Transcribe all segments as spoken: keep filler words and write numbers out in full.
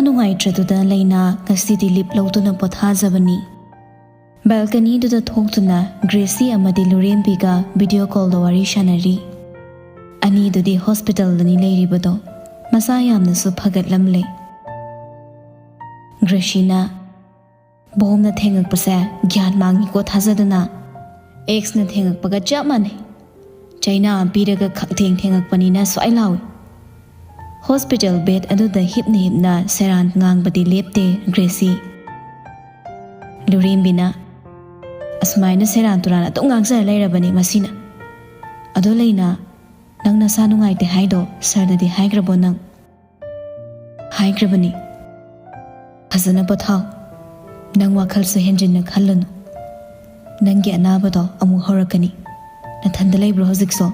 ꯅꯨꯡꯉꯥꯏꯇ꯭ꯔꯗꯨꯗ ꯂꯩꯅꯥ ꯉꯁꯤꯗꯤ ꯂꯤꯞ ꯂꯧꯗꯨꯅ ꯄꯣꯊꯥꯖꯕꯅꯤ꯫ ꯕꯦꯜꯀꯅꯤꯗꯨꯗ ꯊꯣꯛꯇꯨꯅ ꯒ꯭ꯔꯦꯁꯤ ꯑꯃꯗꯤ ꯂꯨꯔꯦꯝꯕꯤꯒ ꯚꯤꯗꯤꯑꯣ ꯀꯣꯜꯗ ꯋꯥꯔꯤ ꯁꯥꯟꯅꯔꯤ꯫ ꯑꯅꯤꯗꯨꯗꯤ ꯍꯣꯁꯄꯤꯇꯥꯜꯗꯅꯤ ꯂꯩꯔꯤꯕꯗꯣ꯫ ꯃꯁꯥ ꯌꯥꯝꯅꯁꯨ ꯐꯒꯠꯂꯝꯂꯦ꯫ ꯒ꯭ꯔꯦꯁꯤꯅ, "ꯕꯣꯝꯅ ꯊꯦꯡꯉꯛꯄꯁꯦ ꯒ꯭ꯌꯥꯟ ꯃꯥꯡꯉꯤꯀꯣ ꯊꯥꯖꯗꯅ꯫ ꯑꯦꯛꯁꯅ ꯊꯦꯡꯉꯛꯄꯒ ꯆꯞ ꯃꯥꯟꯅꯩ꯫ ꯆꯩꯅꯥ ꯄꯤꯔꯒ ꯈꯪꯊꯦꯡ ꯊꯦꯡꯉꯛꯄꯅꯤꯅ ꯁ꯭ꯋꯥꯏ ꯂꯥꯎꯏ"꯫ ꯍꯣꯁꯄꯤꯇꯥꯜ ꯕꯦꯗ ꯑꯗꯨꯗ ꯍꯤꯞꯅ ꯍꯤꯞꯅ ꯁꯦꯔꯥꯟ ꯉꯥꯡꯕꯗꯤ ꯂꯦꯞꯇꯦ ꯒ꯭ꯔꯦꯁꯤ꯫ ꯂꯨꯔꯦꯝꯕꯤꯅ, "ꯑꯁꯨꯃꯥꯏꯅ ꯁꯦꯔꯥꯟ ꯇꯨꯔꯥꯟ ꯑꯗꯨꯝ ꯉꯥꯡꯖꯔ ꯂꯩꯔꯕꯅꯤ ꯃꯁꯤꯅ꯫ ꯑꯗꯣ ꯂꯩꯅꯥ, ꯅꯪ ꯅꯁꯥ ꯅꯨꯡꯉꯥꯏꯇꯦ ꯍꯥꯏꯗꯣ ꯁꯥꯔꯗꯗꯤ ꯍꯥꯏꯈ꯭ꯔꯕꯣ ꯅꯪ?" "ꯍꯥꯏꯈ꯭ꯔꯕꯅꯤ꯫ ꯐꯖꯅ ꯄꯣꯊꯥꯎ꯫ ꯅꯪ ꯋꯥꯈꯜꯁꯨ ꯍꯦꯟꯖꯤꯟꯅ ꯈꯜꯂꯨꯅꯨ꯫ ꯅꯪꯒꯤ ꯑꯅꯥꯕꯗꯣ ꯑꯃꯨꯛ ꯍꯧꯔꯛꯀꯅꯤ꯫ ꯅꯊꯟꯗ ꯂꯩꯕ꯭ꯔꯣ ꯍꯧꯖꯤꯛꯁꯨ?"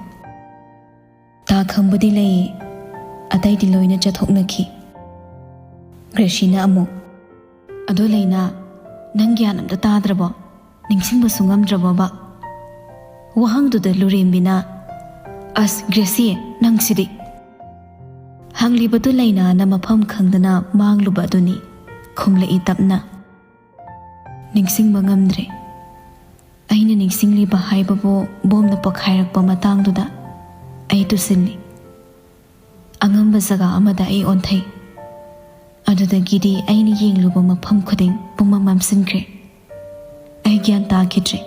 "ꯇꯥ ꯈꯪꯕꯨꯗꯤ ꯂꯩꯌꯦ, ꯑꯇꯩꯗꯤ ꯂꯣꯏꯅ ꯆꯠꯊꯣꯛꯅꯈꯤ"꯫ ꯒ꯭ꯔꯦꯁꯤꯅ ꯑꯃꯨꯛ, "ꯑꯗꯣ ꯂꯩꯅꯥ, ꯅꯪ ꯒ꯭ꯌꯥꯟ ꯑꯝꯇ ꯇꯥꯗ꯭ꯔꯕꯣ? ꯅꯤꯡꯁꯤꯡꯕꯁꯨ ꯉꯝꯗ꯭ꯔꯕꯣꯕ?" ꯋꯥꯍꯪꯗꯨꯗ ꯂꯨꯔꯦꯝꯕꯤꯅ, "ꯑꯁ ꯒ꯭ꯔꯦꯁꯤ, ꯅꯪꯁꯤꯗꯤ!" ꯍꯪꯂꯤꯕꯗꯨ ꯂꯩꯅꯥꯅ ꯃꯐꯝ ꯈꯪꯗꯅ ꯃꯥꯡꯂꯨꯕ ꯑꯗꯨꯅꯤ꯫ ꯈꯨꯝꯂꯛꯏ ꯇꯞꯅ, "ꯅꯤꯡꯁꯤꯡꯕ ꯉꯝꯗ꯭ꯔꯦ꯫ ꯑꯩꯅ ꯅꯤꯡꯁꯤꯡꯂꯤꯕ ꯍꯥꯏꯕꯕꯨ ꯕꯣꯝꯅ ꯄꯣꯈꯥꯏꯔꯛꯄ ꯃꯇꯥꯡꯗꯨꯗ ꯑꯩ ꯇꯨꯁꯤꯜꯂꯤ꯫ ꯑꯉꯝꯕ ꯖꯒꯥ ꯑꯃꯗ ꯑꯩ ꯑꯣꯟꯊꯩ꯫ ꯑꯗꯨꯗꯒꯤꯗꯤ ꯑꯩꯅ ꯌꯦꯡꯂꯨꯕ ꯃꯐꯝ ꯈꯨꯗꯤꯡ ꯄꯨꯝꯃꯝ ꯃꯝꯁꯤꯟꯈ꯭ꯔꯦ꯫ ꯑꯩ ꯒ꯭ꯌꯥꯟ ꯇꯥꯈꯤꯗ꯭ꯔꯦ꯫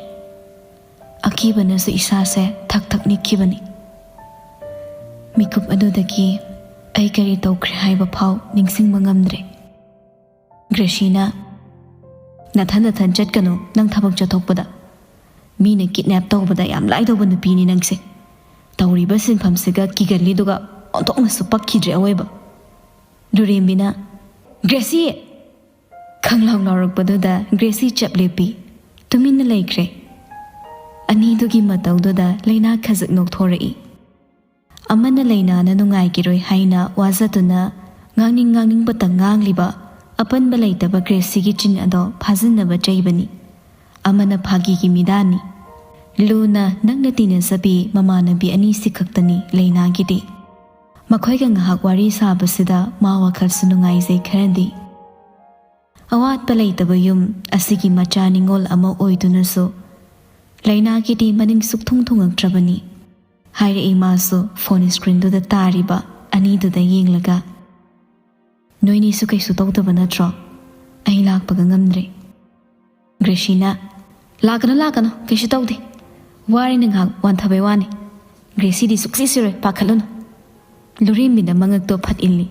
ꯑꯀꯤꯕꯅꯁꯨ ꯏꯁꯥꯁꯦ ꯊꯛ ꯊꯛ ꯅꯤꯛꯈꯤꯕꯅꯤ꯫ ꯃꯤꯀꯨꯞ ꯑꯗꯨꯗꯒꯤ ꯑꯩ ꯀꯔꯤ ꯇꯧꯈ꯭ꯔꯦ ꯍꯥꯏꯕ ꯐꯥꯎ ꯅꯤꯡꯁꯤꯡꯕ ꯉꯝꯗ꯭ꯔꯦ"꯫ ꯒ꯭ꯔꯦꯁꯤꯅ, "ꯅꯊꯟ ꯅꯊꯟ ꯆꯠꯀꯅꯨ, ꯅꯪ ꯊꯕꯛ ꯆꯠꯊꯣꯛꯄꯗ꯫ ꯃꯤꯅ ꯀꯤꯗꯅꯦꯞ ꯇꯧꯕꯗ ꯌꯥꯝ ꯂꯥꯏꯗꯧꯕ ꯅꯨꯄꯤꯅꯤ ꯅꯪꯁꯦ꯫ ꯇꯧꯔꯤꯕ ꯁꯤꯟꯐꯝꯁꯤꯒ ꯀꯤꯒꯜꯂꯤꯗꯨꯒ ꯑꯣꯟꯊꯣꯛꯅꯁꯨ ꯄꯛꯈꯤꯗ꯭ꯔꯦ ꯑꯋꯣꯏꯕ"꯫ ꯂꯨꯔꯦꯝꯕꯤꯅ, "ꯒ꯭ꯔꯦꯁꯤ!" ꯈꯪꯂꯥꯎ ꯂꯥꯎꯔꯛꯄꯗꯨꯗ ꯒ꯭ꯔꯦꯁꯤ ꯆꯞ ꯂꯦꯞꯄꯤ꯫ ꯇꯨꯃꯤꯟꯅ ꯂꯩꯈ꯭ꯔꯦ꯫ ꯑꯅꯤꯗꯨꯒꯤ ꯃꯇꯧꯗꯨꯗ ꯂꯩꯅꯥ ꯈꯖꯤꯛ ꯅꯣꯛꯊꯣꯔꯛꯏ꯫ ꯑꯃꯅ ꯂꯩꯅꯥꯅ ꯅꯨꯡꯉꯥꯏꯈꯤꯔꯣꯏ ꯍꯥꯏꯅ ꯋꯥꯖꯗꯨꯅ ꯉꯥꯡꯅꯤꯡ ꯉꯥꯡꯅꯤꯡꯕꯇ ꯉꯥꯡꯂꯤꯕ ꯑꯄꯟꯕ ꯂꯩꯇꯕ ꯒ꯭ꯔꯦꯁꯤꯒꯤ ꯆꯤꯟ ꯑꯗꯣ ꯐꯥꯖꯤꯟꯅꯕ ꯆꯩꯕꯅꯤ꯫ ꯑꯃꯅ ꯐꯥꯒꯤꯒꯤ ꯃꯤꯗꯥꯅꯤ꯫ ꯂꯨꯅ ꯅꯛꯅ ꯇꯤꯟꯅꯖꯕꯤ ꯃꯃꯥꯟꯅꯕꯤ ꯑꯅꯤꯁꯤ ꯈꯛꯇꯅꯤ ꯂꯩꯅꯥꯒꯤꯗꯤ꯫ ꯃꯈꯣꯏꯒ ꯉꯥꯏꯍꯥꯛ ꯋꯥꯔꯤ ꯁꯥꯕꯁꯤꯗ ꯃꯥ ꯋꯥꯈꯜꯁꯨ ꯅꯨꯡꯉꯥꯏꯖꯩ ꯈꯔꯗꯤ꯫ ꯑꯋꯥꯠꯄ ꯂꯩꯇꯕ ꯌꯨꯝ ꯑꯁꯤꯒꯤ ꯃꯆꯥ ꯅꯤꯉꯣꯜ ꯑꯃ ꯑꯣꯏꯗꯨꯅꯁꯨ ꯂꯩꯅꯥꯒꯤꯗꯤ ꯃꯅꯤꯡ ꯁꯨꯛꯊꯨꯡ ꯊꯨꯡꯉꯛꯇ꯭ꯔꯕꯅꯤ, ꯍꯥꯏꯔꯛꯏ ꯃꯥꯁꯨ ꯐꯣꯟ ꯁ꯭ꯀ꯭ꯔꯤꯟꯗꯨꯗ ꯇꯥꯔꯤꯕ ꯑꯅꯤꯗꯨꯗ ꯌꯦꯡꯂꯒ꯫ "ꯅꯣꯏꯅꯤꯁꯨ ꯀꯩꯁꯨ ꯇꯧꯗꯕ ꯅꯠꯇ꯭ꯔꯣ?" ꯑꯩ ꯂꯥꯛꯄꯒ ꯉꯝꯗ꯭ꯔꯦ꯫ ꯒ꯭ꯔꯦꯁꯤꯅ, "ꯂꯥꯛꯀꯅꯨ, ꯂꯥꯛꯀꯅꯨ, ꯀꯩꯁꯨ ꯇꯧꯗꯦ꯫ ꯋꯥꯔꯦꯅ ꯉꯥꯏꯍꯥꯛ ꯋꯥꯟꯊꯕꯩ ꯋꯥꯅꯤ꯫ ꯒ꯭ꯔꯦꯁꯤꯗꯤ ꯁꯨꯛꯁꯤ ꯁꯤꯔꯣꯏ, ꯄꯥꯈꯠꯂꯨꯅꯨ꯫ ꯂꯨꯔꯦꯝꯕꯤꯅ ꯃꯉꯛꯇꯣ ꯐꯠ ꯏꯜꯂꯤ꯫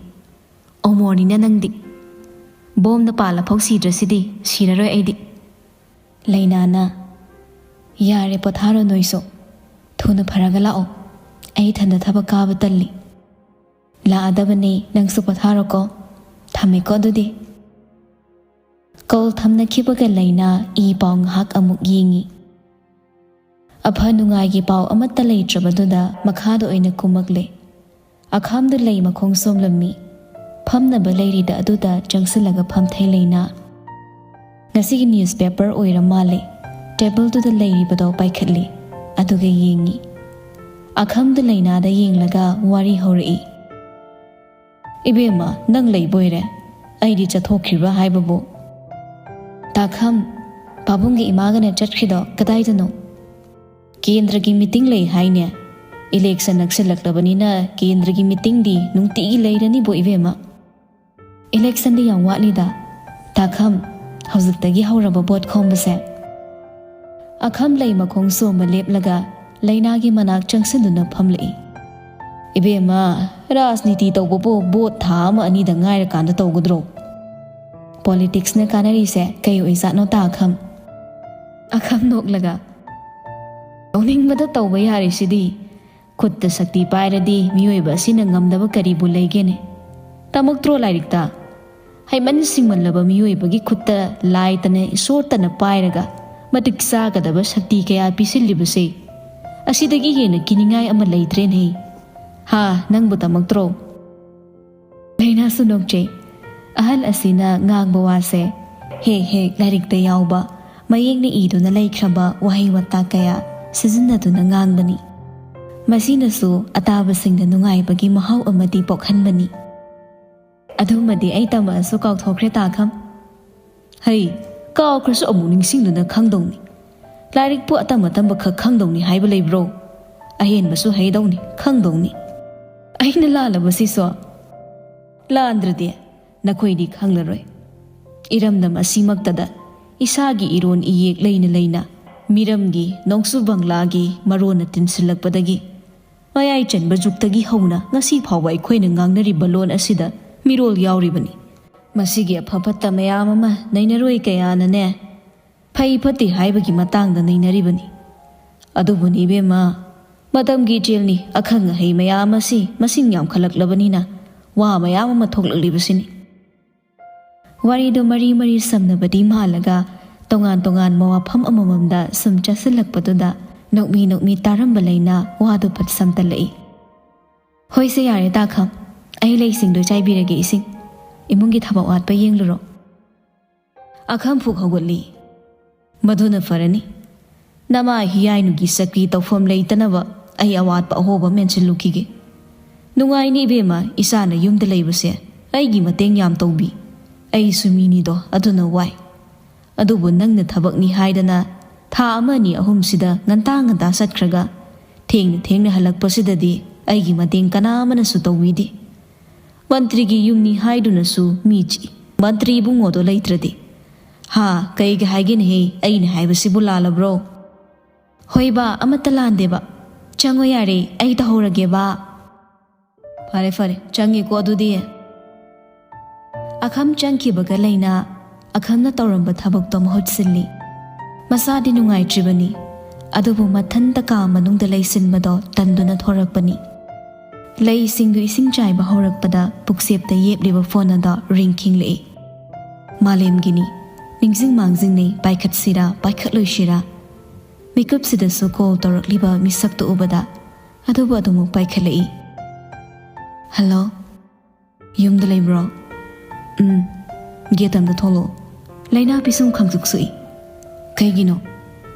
ꯑꯣꯃꯣꯔꯅꯤꯅ ꯅꯪꯗꯤ꯫ ꯕꯣꯝꯅ ꯄꯥꯜꯂꯐꯥꯎ ꯁꯤꯗ꯭ꯔꯁꯤꯗꯤ, ꯁꯤꯔꯔꯣꯏ ꯑꯩꯗꯤ꯫" ꯂꯩꯅꯥꯅ, "ꯌꯥꯔꯦ, ꯄꯣꯊꯥꯔꯣ ꯅꯣꯏꯁꯨ꯫ ꯊꯨꯅ ꯐꯔꯒ ꯂꯥꯛꯑꯣ꯫ ꯑꯩ ꯏꯊꯟꯗ ꯊꯕꯛ ꯀꯥꯕ ꯇꯜꯂꯤ꯫" "ꯂꯥꯛꯑꯗꯕꯅꯤ, ꯅꯪꯁꯨ ꯄꯣꯊꯥꯔꯣꯀꯣ꯫ ꯊꯝꯃꯦꯀꯣ ꯑꯗꯨꯗꯤ꯫" ꯀꯣꯜ ꯊꯝꯅꯈꯤꯕꯒ ꯂꯩꯅꯥ ꯏ ꯄꯥꯎ ꯉꯥꯏꯍꯥꯛ ꯑꯃꯨꯛ ꯌꯦꯡꯉꯤ꯫ ꯑꯐ ꯅꯨꯡꯉꯥꯏꯒꯤ ꯄꯥꯎ ꯑꯃꯠꯇ ꯂꯩꯇ꯭ꯔꯕꯗꯨꯗ ꯃꯈꯥꯗ ꯑꯣꯏꯅ ꯀꯨꯝꯃꯛꯂꯦ꯫ ꯑꯈꯥꯝꯗꯨ ꯂꯩ ꯃꯈꯣꯡ ꯁꯣꯝꯂꯝꯃꯤ꯫ ꯐꯝꯅꯕ ꯂꯩꯔꯤꯗ ꯑꯗꯨꯗ ꯆꯪꯁꯤꯜꯂꯒ ꯐꯝꯊꯩ ꯂꯩꯅꯥ꯫ ꯉꯁꯤꯒꯤ ꯅ꯭ꯌꯨꯁꯄꯦꯄꯔ ꯑꯣꯏꯔ ꯃꯥꯜꯂꯦ꯫ ꯇꯦꯕꯜꯗꯨꯗ ꯂꯩꯔꯤꯕꯗꯣ ꯄꯥꯏꯈꯠꯂꯤ꯫ ꯑꯗꯨꯒ ꯌꯦꯡꯉꯤ꯫ ꯑꯈꯝꯗꯨ ꯂꯩꯅꯥꯗ ꯌꯦꯡꯂꯒ ꯋꯥꯔꯤ ꯍꯧꯔꯛꯏ꯫ "ꯏꯕꯦꯝꯃ, ꯅꯪ ꯂꯩꯕꯣꯏꯔꯦ? ꯑꯩꯗꯤ ꯆꯠꯊꯣꯛꯈ꯭ꯔꯤꯕ꯭ꯔꯥ ꯍꯥꯏꯕꯕꯨ꯫" "ꯇꯥꯈꯝ, ꯄꯥꯕꯨꯡꯒꯤ ꯏꯃꯥꯒꯅ ꯆꯠꯈ꯭ꯔꯤꯗꯣ ꯀꯗꯥꯏꯗꯅꯣ?" "ꯀꯦꯟꯗ꯭ꯔꯒꯤ ꯃꯤꯇꯤꯡ ꯂꯩ ꯍꯥꯏꯅꯦ꯫ ꯏꯂꯦꯛꯁꯟ ꯅꯛꯁꯤꯜꯂꯛꯂꯕꯅꯤꯅ ꯀꯦꯟꯗ꯭ꯔꯒꯤ ꯃꯤꯇꯤꯡꯗꯤ ꯅꯨꯡꯇꯤꯒꯤ ꯂꯩꯔꯅꯤꯕꯣ ꯏꯕꯦꯝꯃ꯫" "ꯏꯂꯦꯛꯁꯟꯗꯤ ꯌꯥꯝ ꯋꯥꯠꯂꯤꯗ꯫ ꯇꯥꯈꯝ, ꯍꯧꯖꯤꯛꯇꯒꯤ ꯍꯧꯔꯕ ꯚꯣꯠ ꯈꯣꯝꯕꯁꯦ?" ꯑꯈꯝ ꯂꯩ ꯃꯈꯣꯡ ꯁꯣꯝꯕ ꯂꯦꯞꯂꯒ ꯂꯩꯅꯥꯒꯤ ꯃꯅꯥꯛ ꯆꯪꯁꯤꯟꯗꯨꯅ ꯐꯝꯂꯛꯏ꯫ "ꯏꯕꯦꯝꯃ, ꯔꯥꯖꯅꯤꯇꯤ ꯇꯧꯕꯕꯨ ꯚꯣꯠ ꯊꯥ ꯑꯃ ꯑꯅꯤꯗ ꯉꯥꯏꯔꯀꯥꯟꯗ ꯇꯧꯒꯗ꯭ꯔꯣ? ꯄꯣꯂꯤꯇꯤꯛꯁꯅ ꯀꯥꯟꯅꯔꯤꯁꯦ ꯀꯩ ꯑꯣꯏꯖꯥꯠꯅꯣ ꯇꯥꯈꯝ?" ꯑꯈꯝ ꯅꯣꯛꯂꯒ, "ꯇꯧꯅꯤꯡꯕꯗ ꯇꯧꯕ ꯌꯥꯔꯤꯁꯤꯗꯤ꯫ ꯈꯨꯠꯇ ꯁꯛꯇꯤ ꯄꯥꯏꯔꯗꯤ ꯃꯤꯑꯣꯏꯕ ꯑꯁꯤꯅ ꯉꯝꯗꯕ ꯀꯔꯤꯕꯨ ꯂꯩꯒꯦꯅꯦ? ꯇꯝꯃꯛꯇ꯭ꯔꯣ ꯂꯥꯏꯔꯤꯛꯇ? ꯍꯩꯃꯟ ꯁꯤꯡꯃꯜꯂꯕ ꯃꯤꯑꯣꯏꯕꯒꯤ ꯈꯨꯠꯇ ꯂꯥꯏꯇꯅ ꯏꯁꯣꯔꯇꯅ ꯄꯥꯏꯔꯒ ꯃꯇꯤꯛ ꯆꯥꯒꯗꯕ ꯁꯛꯇꯤ ꯀꯌꯥ ꯄꯤꯁꯤꯜꯂꯤꯕꯁꯦ? ꯑꯁꯤꯗꯒꯤ ꯍꯦꯟꯅ ꯀꯤꯅꯤꯡꯉꯥꯏ ꯑꯃ ꯂꯩꯇ꯭ꯔꯦꯅꯦ꯫ ꯍꯥ, ꯅꯪꯕꯨ ꯇꯝꯃꯛꯇ꯭ꯔꯣ?" ꯂꯩꯅꯥꯁꯨ ꯅꯣꯛꯆꯩ꯫ ꯑꯍꯜ ꯑꯁꯤꯅ ꯉꯥꯡꯕ ꯋꯥꯁꯦ ꯍꯦꯛ ꯍꯦꯛ ꯂꯥꯏꯔꯤꯛꯇ ꯌꯥꯎꯕ, ꯃꯌꯦꯛꯅ ꯏꯗꯨꯅ ꯂꯩꯈ꯭ꯔꯕ ꯋꯥꯍꯩ ꯋꯥꯇꯥ ꯀꯌꯥ ꯁꯤꯖꯤꯟꯅꯗꯨꯅ ꯉꯥꯡꯕꯅꯤ꯫ ꯃꯁꯤꯅꯁꯨ ꯑꯇꯥꯕꯁꯤꯡꯗ ꯅꯨꯡꯉꯥꯏꯕꯒꯤ ꯃꯍꯥꯎ ꯑꯃꯗꯤ ꯄꯣꯛꯍꯟꯕꯅꯤ꯫ ꯑꯗꯨꯃꯗꯤ ꯑꯩ ꯇꯝꯃꯛꯑꯁꯨ ꯀꯥꯎꯊꯣꯛꯈ꯭ꯔꯦ ꯇꯥꯈꯝ꯫ ꯍꯩ, ꯀꯥꯎꯈ꯭ꯔꯁꯨ ꯑꯃꯨꯛ ꯅꯤꯡꯁꯤꯡꯗꯨꯅ ꯈꯪꯗꯧꯅꯤ꯫ ꯂꯥꯏꯔꯤꯛꯄꯨ ꯑꯇꯝ ꯑꯇꯝꯕ ꯈꯛ ꯈꯪꯗꯧꯅꯤ ꯍꯥꯏꯕ ꯂꯩꯕ꯭ꯔꯣ? ꯑꯍꯦꯟꯕꯁꯨ ꯍꯩꯗꯧꯅꯤ, ꯈꯪꯗꯧꯅꯤ꯫ ꯑꯩꯅ ꯂꯥꯜꯂꯕ ꯁꯤꯁꯨ? ꯂꯥꯟꯗ꯭ꯔꯗꯤ ꯅꯈꯣꯏꯗꯤ ꯈꯪꯂꯔꯣꯏ꯫ ꯏꯔꯝꯗꯝ ꯑꯁꯤꯃꯛꯇꯗ ꯏꯁꯥꯒꯤ ꯏꯔꯣꯟ ꯏꯌꯦꯛ ꯂꯩꯅ ꯂꯩꯅ ꯃꯤꯔꯝꯒꯤ ꯅꯣꯡꯁꯨ ꯕꯪꯂꯥꯒꯤ ꯃꯔꯣꯟꯅ ꯇꯤꯟꯁꯤꯜꯂꯛꯄꯗꯒꯤ ꯃꯌꯥꯏ ꯆꯟꯕ ꯖꯨꯛꯇꯒꯤ ꯍꯧꯅ ꯉꯁꯤ ꯐꯥꯎꯕ ꯑꯩꯈꯣꯏꯅ ꯉꯥꯡꯅꯔꯤꯕ ꯂꯣꯟ ꯑꯁꯤꯗ ꯃꯤꯔꯣꯜ ꯌꯥꯎꯔꯤꯕꯅꯤ꯫ ꯃꯁꯤꯒꯤ ꯑꯐ ꯐꯠꯇ ꯃꯌꯥꯝ ꯑꯃ ꯅꯩꯅꯔꯣꯏ ꯀꯌꯥꯅꯅꯦ, ꯐꯩ ꯐꯠꯇꯦ ꯍꯥꯏꯕꯒꯤ ꯃꯇꯥꯡꯗ ꯅꯩꯅꯔꯤꯕꯅꯤ꯫ ꯑꯗꯨꯕꯨꯅꯤ ꯏꯕꯦꯝꯃ, ꯃꯇꯝꯒꯤ ꯏꯆꯦꯜꯅꯤ, ꯑꯈꯪ ꯑꯍꯩ ꯃꯌꯥꯝ ꯑꯁꯤ ꯃꯁꯤꯡ ꯌꯥꯝꯈꯠꯂꯛꯂꯕꯅꯤꯅ ꯋꯥ ꯃꯌꯥꯝ ꯑꯃ ꯊꯣꯛꯂꯛꯂꯤꯕꯁꯤꯅꯤ꯫ ꯋꯥꯔꯤꯗꯨ ꯃꯔꯤ ꯃꯔꯤ ꯁꯝꯅꯕꯗꯤ ꯃꯥꯜꯂꯒ ꯇꯣꯉꯥꯟ ꯇꯣꯉꯥꯟꯕ ꯋꯥꯐꯝ ꯑꯃꯃꯝꯗ ꯁꯨꯝ ꯆꯠꯁꯤꯜꯂꯛꯄꯗꯨꯗ ꯅꯣꯛꯃꯤ ꯅꯣꯛꯃꯤ ꯇꯥꯔꯝꯕ ꯂꯩꯅ ꯋꯥꯗꯨ ꯐꯠ ꯁꯝꯇꯜꯂꯛꯏ꯫ "ꯍꯣꯏꯁꯦ, ꯌꯥꯔꯦ ꯇꯥꯈꯝ, ꯑꯩ ꯂꯩꯁꯤꯡꯗꯣ ꯆꯥꯏꯕꯤꯔꯒꯦ ꯏꯁꯤꯡ꯫ ꯏꯃꯨꯡꯒꯤ ꯊꯕꯛ ꯋꯥꯠꯄ ꯌꯦꯡꯂꯨꯔꯣ꯫" ꯑꯈꯝ ꯐꯨꯛ ꯍꯧꯒꯠꯂꯤ꯫ "ꯃꯗꯨꯅ ꯐꯔꯅꯤ꯫ ꯅꯃꯥ ꯍꯤꯌꯥꯏꯅꯨꯒꯤ ꯆꯀ꯭ꯔꯤ ꯇꯧꯐꯝ ꯂꯩꯇꯅꯕ ꯑꯩ ꯑꯋꯥꯠꯄ ꯑꯍꯣꯕ ꯃꯦꯟꯁꯤꯜꯂꯨꯈꯤꯒꯦ꯫ ꯅꯨꯡꯉꯥꯏꯅꯤ ꯏꯕꯦꯝꯃ, ꯏꯆꯥꯅ ꯌꯨꯝꯗ ꯂꯩꯕꯁꯦ꯫ ꯑꯩꯒꯤ ꯃꯇꯦꯡ ꯌꯥꯝ ꯇꯧꯕꯤ꯫ ꯑꯩꯁꯨ ꯃꯤꯅꯤꯗꯣ, ꯑꯗꯨꯅ ꯋꯥꯏ꯫ ꯑꯗꯨꯕꯨ ꯅꯪꯅ ꯊꯕꯛꯅꯤ ꯍꯥꯏꯗꯅ ꯊꯥ ꯑꯃ ꯑꯅꯤ ꯑꯍꯨꯝꯁꯤꯗ ꯉꯟꯇꯥ ꯉꯟꯇꯥ ꯆꯠꯈ꯭ꯔꯒ ꯊꯦꯡꯅ ꯊꯦꯡꯅ ꯍꯜꯂꯛꯄꯁꯤꯗꯗꯤ ꯑꯩꯒꯤ ꯃꯇꯦꯡ ꯀꯅꯥ ꯑꯃꯅꯁꯨ ꯇꯧꯕꯤꯗꯦ꯫ ꯃꯟꯇ꯭ꯔꯤꯒꯤ ꯌꯨꯝꯅꯤ ꯍꯥꯏꯗꯨꯅꯁꯨ ꯃꯤ ꯆꯤꯛꯏ꯫ ꯃꯟꯇ꯭ꯔꯤ ꯏꯕꯨꯡꯉꯣꯗꯣ ꯂꯩꯇ꯭ꯔꯗꯤ꯫ ꯍꯥ, ꯀꯩꯒꯤ ꯍꯥꯏꯒꯦꯅꯦꯍꯦ? ꯑꯩꯅ ꯍꯥꯏꯕꯁꯤꯕꯨ ꯂꯥꯜꯂꯕ꯭ꯔꯣ?" "ꯍꯣꯏ ꯕꯥ, ꯑꯃꯠꯇ ꯂꯥꯟꯗꯦꯕ꯫ ꯆꯪꯉꯣ ꯌꯥꯔꯦ, ꯑꯩ ꯇꯧꯍꯧꯔꯒꯦ ꯕꯥ꯫" "ꯐꯔꯦ ꯐꯔꯦ, ꯆꯪꯉꯦꯀꯣ ꯑꯗꯨꯗꯤ꯫" ꯑꯈꯝ ꯆꯪꯈꯤꯕꯒ ꯂꯩꯅ ꯑꯈꯝꯅ ꯇꯧꯔꯝꯕ ꯊꯕꯛꯇꯣ ꯃꯍꯨꯠ ꯁꯤꯜꯂꯤ꯫ ꯃꯁꯥꯗꯤ ꯅꯨꯡꯉꯥꯏꯇ꯭ꯔꯤꯕꯅꯤ, ꯑꯗꯨꯕꯨ ꯃꯊꯟꯇ ꯀꯥ ꯃꯅꯨꯡꯗ ꯂꯩꯁꯤꯟꯕꯗꯣ ꯇꯟꯗꯨꯅ ꯊꯣꯔꯛꯄꯅꯤ꯫ ꯂꯩꯁꯤꯡꯗꯨ ꯏꯁꯤꯡ ꯆꯥꯏꯕ ꯍꯧꯔꯛꯄꯗ ꯄꯨꯛꯆꯦꯞꯇ ꯌꯦꯞꯂꯤꯕ ꯐꯣꯟ ꯑꯗꯣ ꯔꯤꯡ ꯈꯤꯡꯂꯛꯏ꯫ ꯃꯥꯂꯦꯝꯒꯤꯅꯤ꯫ ꯅꯤꯡꯁꯤꯡ ꯃꯥꯡꯖꯤꯡꯅꯩ, ꯄꯥꯏꯈꯠꯁꯤꯔꯥ ꯄꯥꯏꯈꯠꯂꯣꯏꯁꯤꯔꯥ? ꯃꯤꯀꯨꯞꯁꯤꯗꯁꯨ ꯀꯣꯜ ꯇꯧꯔꯛꯂꯤꯕ ꯃꯤꯁꯛꯇꯨ ꯎꯕꯗ ꯑꯗꯨꯕꯨ ꯑꯗꯨꯃꯛ ꯄꯥꯏꯈꯠꯂꯛꯏ꯫ "ꯍꯜꯂꯣ, ꯌꯨꯝꯗ ꯂꯩꯕ꯭ꯔꯣ? ꯎꯝ, ꯒꯦꯠ ꯑꯝꯗ ꯊꯣꯛꯂꯛꯑꯣ꯫" ꯂꯩꯅꯥ ꯄꯤꯁꯨꯝ ꯈꯪꯁꯨꯛ ꯁꯨꯛꯏ꯫ "ꯀꯩꯒꯤꯅꯣ?"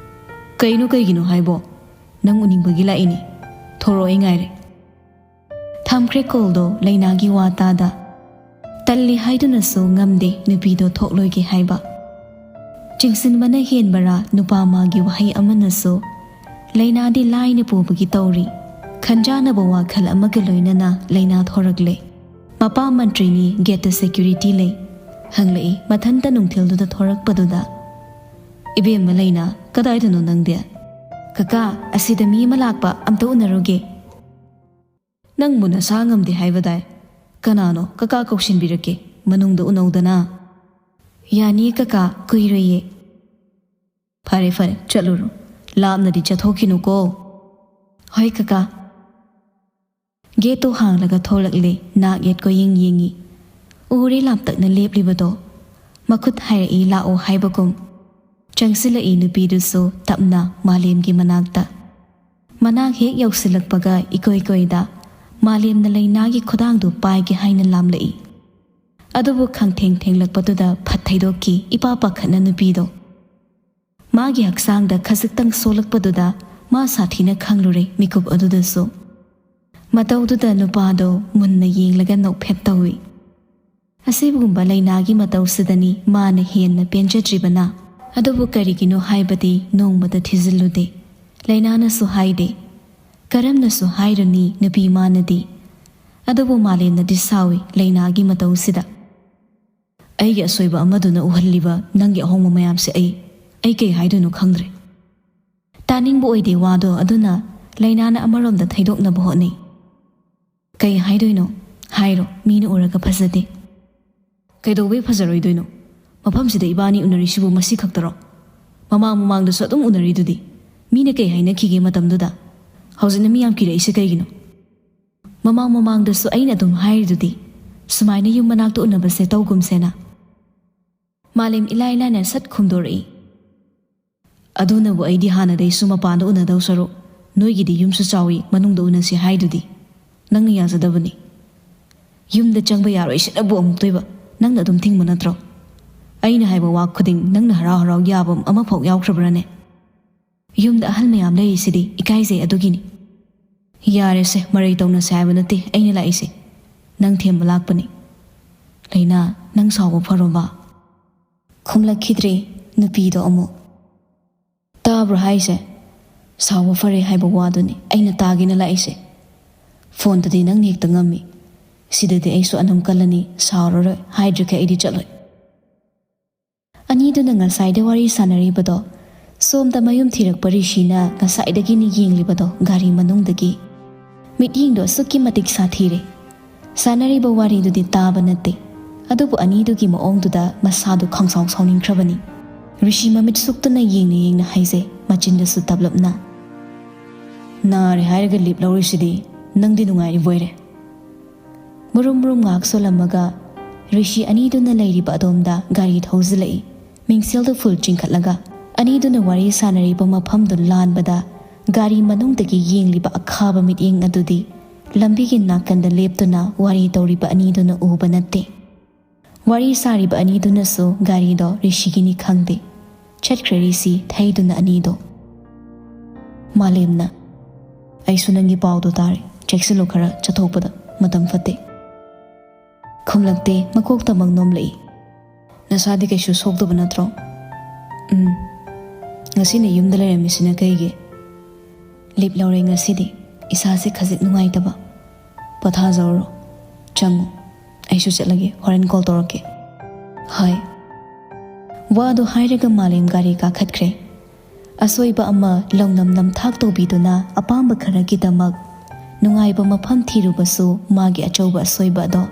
"ꯀꯩꯅꯣ ꯀꯩꯒꯤꯅꯣ ꯍꯥꯏꯕꯣ? ꯅꯪ ꯎꯅꯤꯡꯕꯒꯤ ꯂꯥꯛꯏꯅꯤ꯫ ꯊꯣꯔꯛꯑꯣ, ꯑꯩ ꯉꯥꯏꯔꯦ꯫ ꯊꯝꯈ꯭ꯔꯦ ꯀꯣꯜꯗꯣ ꯂꯩꯅꯥꯒꯤ ꯋꯥ ꯇꯥꯗ꯫ ꯇꯜꯂꯤ ꯍꯥꯏꯗꯨꯅꯁꯨ ꯉꯝꯗꯦ ꯅꯨꯄꯤꯗꯣ ꯊꯣꯛꯂꯣꯏꯒꯦ ꯍꯥꯏꯕ꯫ ꯆꯤꯡꯁꯤꯟꯕꯅ ꯍꯦꯟꯕꯔꯥ ꯅꯨꯄꯥ ꯃꯥꯒꯤ ꯋꯥꯍꯩ ꯑꯃꯅꯁꯨ ꯂꯩꯅꯥꯗꯤ ꯂꯥꯏꯅ ꯄꯨꯕꯒꯤ ꯇꯧꯔꯤ꯫ ꯈꯟꯖꯥꯅꯕ ꯋꯥꯈꯜ ꯑꯃꯒ ꯂꯣꯏꯅꯅ ꯂꯩꯅꯥ ꯊꯣꯔꯛꯂꯦ꯫ ꯃꯄꯥ ꯃꯟꯇ꯭ꯔꯤꯅꯤ, ꯒꯦꯠꯇ ꯁꯦꯀ꯭ꯌꯨꯔꯤꯇꯤ ꯂꯩ꯫ ꯍꯪꯂꯛꯏ ꯃꯊꯟꯇ ꯅꯨꯡꯊꯤꯜꯗꯨꯗ ꯊꯣꯔꯛꯄꯗꯨꯗ꯫ "ꯏꯕꯦꯝꯃ ꯂꯩꯅꯥ, ꯀꯗꯥꯏꯗꯅꯣ ꯅꯪꯗꯤ?" "ꯀꯀꯥ, ꯑꯁꯤꯗ ꯃꯤ ꯑꯃ ꯂꯥꯛꯄ, ꯑꯝꯇ ꯎꯅꯔꯨꯒꯦ꯫" "ꯅꯪꯕꯨ ꯅꯁꯥ ꯉꯝꯗꯦ ꯍꯥꯏꯕꯗꯥꯏ? ꯀꯅꯥꯅꯣ ꯀꯀꯥ ꯀꯧꯁꯤꯟꯕꯤꯔꯛꯀꯦ, ꯃꯅꯨꯡꯗ ꯎꯅꯧꯗꯅ꯫" "ꯌꯥꯅꯤ ꯀꯀꯥ, ꯀꯨꯏꯔꯣꯏꯌꯦ꯫" "ꯐꯔꯦ ꯐꯔꯦ, ꯆꯠꯂꯨꯔꯣ꯫ ꯂꯥꯞꯅꯗꯤ ꯆꯠꯊꯣꯛꯈꯤꯅꯨꯀꯣ꯫" "ꯍꯣꯏ ꯀꯀꯥ꯫" ꯒꯦꯠꯇꯣ ꯍꯥꯡꯂꯒ ꯊꯣꯛꯂꯛꯂꯦ꯫ ꯅꯥꯛ ꯌꯦꯠ ꯀꯣꯏꯌꯦꯡ ꯌꯦꯡꯉꯤ꯫ ꯎꯔꯦ ꯂꯥꯞꯇꯛꯅ ꯂꯦꯞꯂꯤꯕꯗꯣ꯫ ꯃꯈꯨꯠ ꯍꯥꯏꯔꯛꯏ ꯂꯥꯛꯑꯣ ꯍꯥꯏꯕꯒꯨꯝ꯫ ꯆꯪꯁꯤꯜꯂꯛꯏ ꯅꯨꯄꯤꯗꯨꯁꯨ ꯇꯞꯅ ꯃꯥꯂꯦꯝꯒꯤ ꯃꯅꯥꯛꯇ꯫ ꯃꯅꯥꯛ ꯍꯦꯛ ꯌꯧꯁꯤꯜꯂꯛꯄꯒ ꯏꯀꯣꯏ ꯀꯣꯏꯗ ꯃꯥꯂꯦꯝꯅ ꯂꯩꯅꯥꯒꯤ ꯈꯨꯗꯥꯡꯗꯨ ꯄꯥꯏꯒꯦ ꯍꯥꯏꯅ ꯂꯥꯝꯂꯛꯏ꯫ ꯑꯗꯨꯕꯨ ꯈꯪꯊꯦꯡ ꯊꯦꯡꯂꯛꯄꯗꯨꯗ ꯐꯠ ꯊꯩꯗꯣꯛꯈꯤ ꯏꯄꯥ ꯄꯥꯈꯠꯅ ꯅꯨꯄꯤꯗꯣ꯫ ꯃꯥꯒꯤ ꯍꯛꯆꯥꯡꯗ ꯈꯖꯤꯛꯇꯪ ꯁꯣꯛꯂꯛꯄꯗꯨꯗ ꯃꯥ ꯁꯥꯊꯤꯅ ꯈꯪꯂꯨꯔꯦ ꯃꯤꯀꯨꯞ ꯑꯗꯨꯗꯁꯨ꯫ ꯃꯇꯧꯗꯨꯗ ꯅꯨꯄꯥꯗꯣ ꯃꯨꯟꯅ ꯌꯦꯡꯂꯒ ꯅꯣꯛꯐꯦꯠ ꯇꯧꯏ꯫ ꯑꯁꯤꯒꯨꯝꯕ ꯂꯩꯅꯥꯒꯤ ꯃꯇꯧꯁꯤꯗꯅꯤ ꯃꯥꯅ ꯍꯦꯟꯅ ꯄꯦꯟꯖꯗ꯭ꯔꯤꯕꯅ꯫ ꯑꯗꯨꯕꯨ ꯀꯔꯤꯒꯤꯅꯣ ꯍꯥꯏꯕꯗꯤ ꯅꯣꯡꯃꯇ ꯊꯤꯖꯤꯜꯂꯨꯗꯦ꯫ ꯂꯩꯅꯥꯅꯁꯨ ꯍꯥꯏꯗꯦ꯫ ꯀꯔꯝꯅꯁꯨ ꯍꯥꯏꯔꯨꯅꯤ ꯅꯨꯄꯤ ꯃꯥꯅꯗꯤ꯫ ꯑꯗꯨꯕꯨ ꯃꯥꯂꯦꯝꯅꯗꯤ ꯁꯥꯎꯏ ꯂꯩꯅꯥꯒꯤ ꯃꯇꯧꯁꯤꯗ꯫ "ꯑꯩꯒꯤ ꯑꯁꯣꯏꯕ ꯑꯃꯗꯨꯅ ꯎꯍꯜꯂꯤꯕ ꯅꯪꯒꯤ ꯑꯍꯣꯡꯕ ꯃꯌꯥꯝꯁꯦ ꯑꯩ, ꯑꯩ ꯀꯩ ꯍꯥꯏꯗꯣꯏꯅꯣ ꯈꯪꯗ꯭ꯔꯦ꯫" ꯇꯥꯅꯤꯡꯕ ꯑꯣꯏꯗꯦ ꯋꯥꯗꯣ, ꯑꯗꯨꯅ ꯂꯩꯅꯥꯅ ꯑꯃꯔꯣꯝꯗ ꯊꯩꯗꯣꯛꯅꯕ ꯍꯣꯠꯅꯩ꯫ "ꯀꯩ ꯍꯥꯏꯗꯣꯏꯅꯣ? ꯍꯥꯏꯔꯣ, ꯃꯤꯅ ꯎꯔꯒ ꯐꯖꯗꯦ꯫" "ꯀꯩꯗꯧꯕꯩ ꯐꯖꯔꯣꯏꯗꯣꯏꯅꯣ? ꯃꯐꯝꯁꯤꯗ ꯏꯕꯥꯅꯤ ꯎꯅꯔꯤꯁꯤꯕꯨ ꯃꯁꯤ ꯈꯛꯇꯔꯣ? ꯃꯃꯥꯡ ꯃꯃꯥꯡꯗꯁꯨ ꯑꯗꯨꯝ ꯎꯅꯔꯤꯗꯨꯗꯤ꯫ ꯃꯤꯅ ꯀꯩ ꯍꯥꯏꯅꯈꯤꯒꯦ ꯃꯇꯝꯗꯨꯗ? ꯍꯧꯖꯤꯛꯅ ꯃꯤ ꯌꯥꯝ ꯀꯤꯔꯛꯏꯁꯦ ꯀꯩꯒꯤꯅꯣ? ꯃꯃꯥꯡ ꯃꯃꯥꯡꯗꯁꯨ ꯑꯩꯅ ꯑꯗꯨꯝ ꯍꯥꯏꯔꯤꯗꯨꯗꯤ, ꯁꯨꯃꯥꯏꯅ ꯌꯨꯝ ꯃꯅꯥꯛꯇ ꯎꯅꯕꯁꯦ ꯇꯧꯒꯨꯝꯁꯦꯅ꯫" ꯃꯥꯂꯦꯝ ꯏꯂꯥꯏ ꯂꯥꯏꯅ ꯁꯠ ꯈꯨꯝꯗꯣꯔꯛꯏ꯫ "ꯑꯗꯨꯅꯕꯨ ꯑꯩꯗꯤ ꯍꯥꯟꯅꯗꯩꯁꯨ ꯃꯄꯥꯟꯗ ꯎꯅꯗꯧ ꯁꯔꯨꯛ ꯅꯣꯏꯒꯤꯗꯤ ꯌꯨꯝꯁꯨ ꯆꯥꯎꯏ, ꯃꯅꯨꯡꯗ ꯎꯅꯁꯤ ꯍꯥꯏꯗꯨꯗꯤ꯫ ꯅꯪꯅ ꯌꯥꯖꯗꯕꯅꯤ꯫ ꯌꯨꯝꯗ ꯆꯪꯕ ꯌꯥꯔꯣꯏꯁꯤꯅꯕꯨ ꯑꯃꯨꯛꯇꯣꯏꯕ, ꯅꯪꯅ ꯑꯗꯨꯝ ꯊꯤꯡꯕ ꯅꯠꯇ꯭ꯔꯣ? ꯑꯩꯅ ꯍꯥꯏꯕ ꯋꯥ ꯈꯨꯗꯤꯡ ꯅꯪꯅ ꯍꯔꯥꯎ ꯍꯔꯥꯎ ꯌꯥꯕ ꯑꯃꯐꯥꯎ ꯌꯥꯎꯈ꯭ꯔꯕ꯭ꯔꯥꯅꯦ? ꯌꯨꯝꯗ ꯑꯍꯜ ꯃꯌꯥꯝ ꯂꯩꯔꯤꯁꯤꯗꯤ ꯏꯀꯥꯏꯖꯩ ꯑꯗꯨꯒꯤꯅꯤ꯫" "ꯌꯥꯔꯦꯁꯦ, ꯃꯔꯩ ꯇꯧꯅꯁꯦ ꯍꯥꯏꯕ ꯅꯠꯇꯦ ꯑꯩꯅ ꯂꯥꯛꯏꯁꯦ꯫ ꯅꯪ ꯊꯦꯝꯕ ꯂꯥꯛꯄꯅꯤ꯫ ꯂꯩꯅꯥ, ꯅꯪ ꯁꯥꯎꯕ ꯐꯔꯣꯕ?" ꯈꯨꯝꯂꯛꯈꯤꯗ꯭ꯔꯦ ꯅꯨꯄꯤꯗꯣ ꯑꯃꯨꯛ꯫ "ꯇꯥꯕ꯭ꯔꯣ ꯍꯥꯏꯁꯦ? ꯁꯥꯎꯕ ꯐꯔꯦ ꯍꯥꯏꯕ ꯋꯥꯗꯨꯅꯤ ꯑꯩꯅ ꯇꯥꯒꯦꯅ ꯂꯥꯛꯏꯁꯦ꯫ ꯐꯣꯟꯗꯗꯤ ꯅꯪꯅ ꯍꯦꯛꯇ ꯉꯝꯃꯤ꯫ ꯁꯤꯗꯗꯤ ꯑꯩꯁꯨ ꯑꯅꯝ ꯀꯜꯂꯅꯤ, ꯁꯥꯎꯔꯔꯣꯏ, ꯍꯥꯏꯗ꯭ꯔꯤꯈꯩ ꯑꯩꯗꯤ ꯆꯠꯂꯣꯏ꯫" ꯑꯅꯤꯗꯨꯅ ꯉꯁꯥꯏꯗ ꯋꯥꯔꯤ ꯁꯥꯟꯅꯔꯤꯕꯗꯣ, ꯁꯣꯝꯗ ꯃꯌꯨꯝ ꯊꯤꯔꯛꯄ ꯔꯤꯁꯤꯅ ꯉꯁꯥꯏꯗꯒꯤꯅꯤ ꯌꯦꯡꯂꯤꯕꯗꯣ ꯒꯥꯔꯤ ꯃꯅꯨꯡꯗꯒꯤ꯫ ꯃꯤꯠꯌꯦꯡꯗꯣ ꯑꯁꯨꯛꯀꯤ ꯃꯇꯤꯛ ꯁꯥꯊꯤꯔꯦ꯫ ꯁꯥꯟꯅꯔꯤꯕ ꯋꯥꯔꯤꯗꯨꯗꯤ ꯇꯥꯕ ꯅꯠꯇꯦ, ꯑꯗꯨꯕꯨ ꯑꯅꯤꯗꯨꯒꯤ ꯃꯑꯣꯡꯗꯨꯗ ꯃꯁꯥꯗꯨ ꯈꯪꯁꯥꯎ ꯁꯥꯎꯅꯤꯡꯈ꯭ꯔꯕꯅꯤ꯫ ꯔꯤꯁꯤ ꯃꯃꯤꯠ ꯁꯨꯛꯇꯨꯅ ꯌꯦꯡꯅ ꯌꯦꯡꯅ ꯍꯥꯏꯖꯩ, ꯃꯆꯤꯟꯗꯁꯨ ꯇꯞꯂꯞꯅ, "ꯅꯥꯔꯦ ꯍꯥꯏꯔꯒ ꯂꯤꯞ ꯂꯧꯔꯤꯁꯤꯗꯤ, ꯅꯪꯗꯤ ꯅꯨꯡꯉꯥꯏꯔꯤꯕꯣꯏꯔꯦ?" ꯃꯨꯔꯨꯝ ꯃꯨꯔꯨꯝ ꯉꯥꯏꯍꯥꯛ ꯁꯣꯜꯂꯝꯃꯒ ꯔꯤꯁꯤ ꯑꯅꯤꯗꯨꯅ ꯂꯩꯔꯤꯕ ꯑꯗꯣꯝꯗ ꯒꯥꯔꯤ ꯊꯧꯖꯤꯜꯂꯛꯏ꯫ ꯃꯤꯡꯁꯦꯜꯗꯨ ꯐꯨꯜ ꯆꯤꯡꯈꯠꯂꯒ ꯑꯅꯤꯗꯨꯅ ꯋꯥꯔꯤ ꯁꯥꯟꯅꯔꯤꯕ ꯃꯐꯝꯗꯨ ꯂꯥꯟꯕꯗ ꯒꯥꯔꯤ ꯃꯅꯨꯡꯗꯒꯤ ꯌꯦꯡꯂꯤꯕ ꯑꯈꯥꯕ ꯃꯤꯠꯌꯦꯡ ꯑꯗꯨꯗꯤ ꯂꯝꯕꯤꯒꯤ ꯅꯥꯀꯟꯗ ꯂꯦꯞꯇꯨꯅ ꯋꯥꯔꯤ ꯇꯧꯔꯤꯕ ꯑꯅꯤꯗꯨꯅ ꯎꯕ ꯅꯠꯇꯦ꯫ ꯋꯥꯔꯤ ꯁꯥꯔꯤꯕ ꯑꯅꯤꯗꯨꯅꯁꯨ ꯒꯥꯔꯤꯗꯣ ꯔꯤꯁꯤꯒꯤꯅꯤ ꯈꯪꯗꯦ꯫ ꯆꯠꯈ꯭ꯔꯦ ꯔꯤꯁꯤ ꯊꯩꯗꯨꯅ ꯑꯅꯤꯗꯣ꯫ ꯃꯥꯂꯦꯝꯅ, "ꯑꯩꯁꯨ ꯅꯪꯒꯤ ꯄꯥꯎꯗꯣ ꯇꯥꯔꯦ꯫ ꯆꯦꯛꯁꯤꯜꯂꯨ ꯈꯔ, ꯆꯠꯊꯣꯛꯄꯗ ꯃꯇꯝ ꯐꯠꯇꯦ꯫" ꯈꯨꯝꯂꯛꯇꯦ, ꯃꯀꯣꯛꯇꯃꯛ ꯅꯣꯝꯂꯛꯏ꯫ "ꯅꯁꯥꯗꯤ ꯀꯩꯁꯨ ꯁꯣꯛꯇꯕ ꯅꯠꯇ꯭ꯔꯣ?" "ꯎꯝ꯫ ꯉꯁꯤꯅ ꯌꯨꯝꯗ ꯂꯩꯔꯝꯃꯤꯁꯤꯅ ꯀꯩꯒꯤ?" "ꯂꯤꯞ ꯂꯧꯔꯦ ꯉꯁꯤꯗꯤ꯫ ꯏꯁꯥꯁꯦ ꯈꯖꯤꯛ ꯅꯨꯡꯉꯥꯏꯇꯕ꯫" "ꯄꯣꯊꯥꯖꯧꯔꯣ꯫ ꯆꯪꯉꯣ꯫ ꯑꯩꯁꯨ ꯆꯠꯂꯒꯦ꯫ ꯍꯣꯔꯦꯟ ꯀꯣꯜ ꯇꯧꯔꯛꯀꯦ꯫" "ꯍꯣꯏ꯫" ꯋꯥꯗꯨ ꯍꯥꯏꯔꯒ ꯃꯥꯂꯦꯝ ꯒꯥꯔꯤ ꯀꯥꯈꯠꯈ꯭ꯔꯦ꯫ ꯑꯁꯣꯏꯕ ꯑꯃ ꯂꯧꯅꯝ ꯅꯝꯊꯥꯛ ꯇꯧꯕꯤꯗꯨꯅ ꯑꯄꯥꯝꯕ ꯈꯔꯒꯤꯗꯃꯛ ꯅꯨꯡꯉꯥꯏꯕ ꯃꯐꯝ ꯊꯤꯔꯨꯕꯁꯨ ꯃꯥꯒꯤ ꯑꯆꯧꯕ ꯑꯁꯣꯏꯕ ꯑꯗꯣ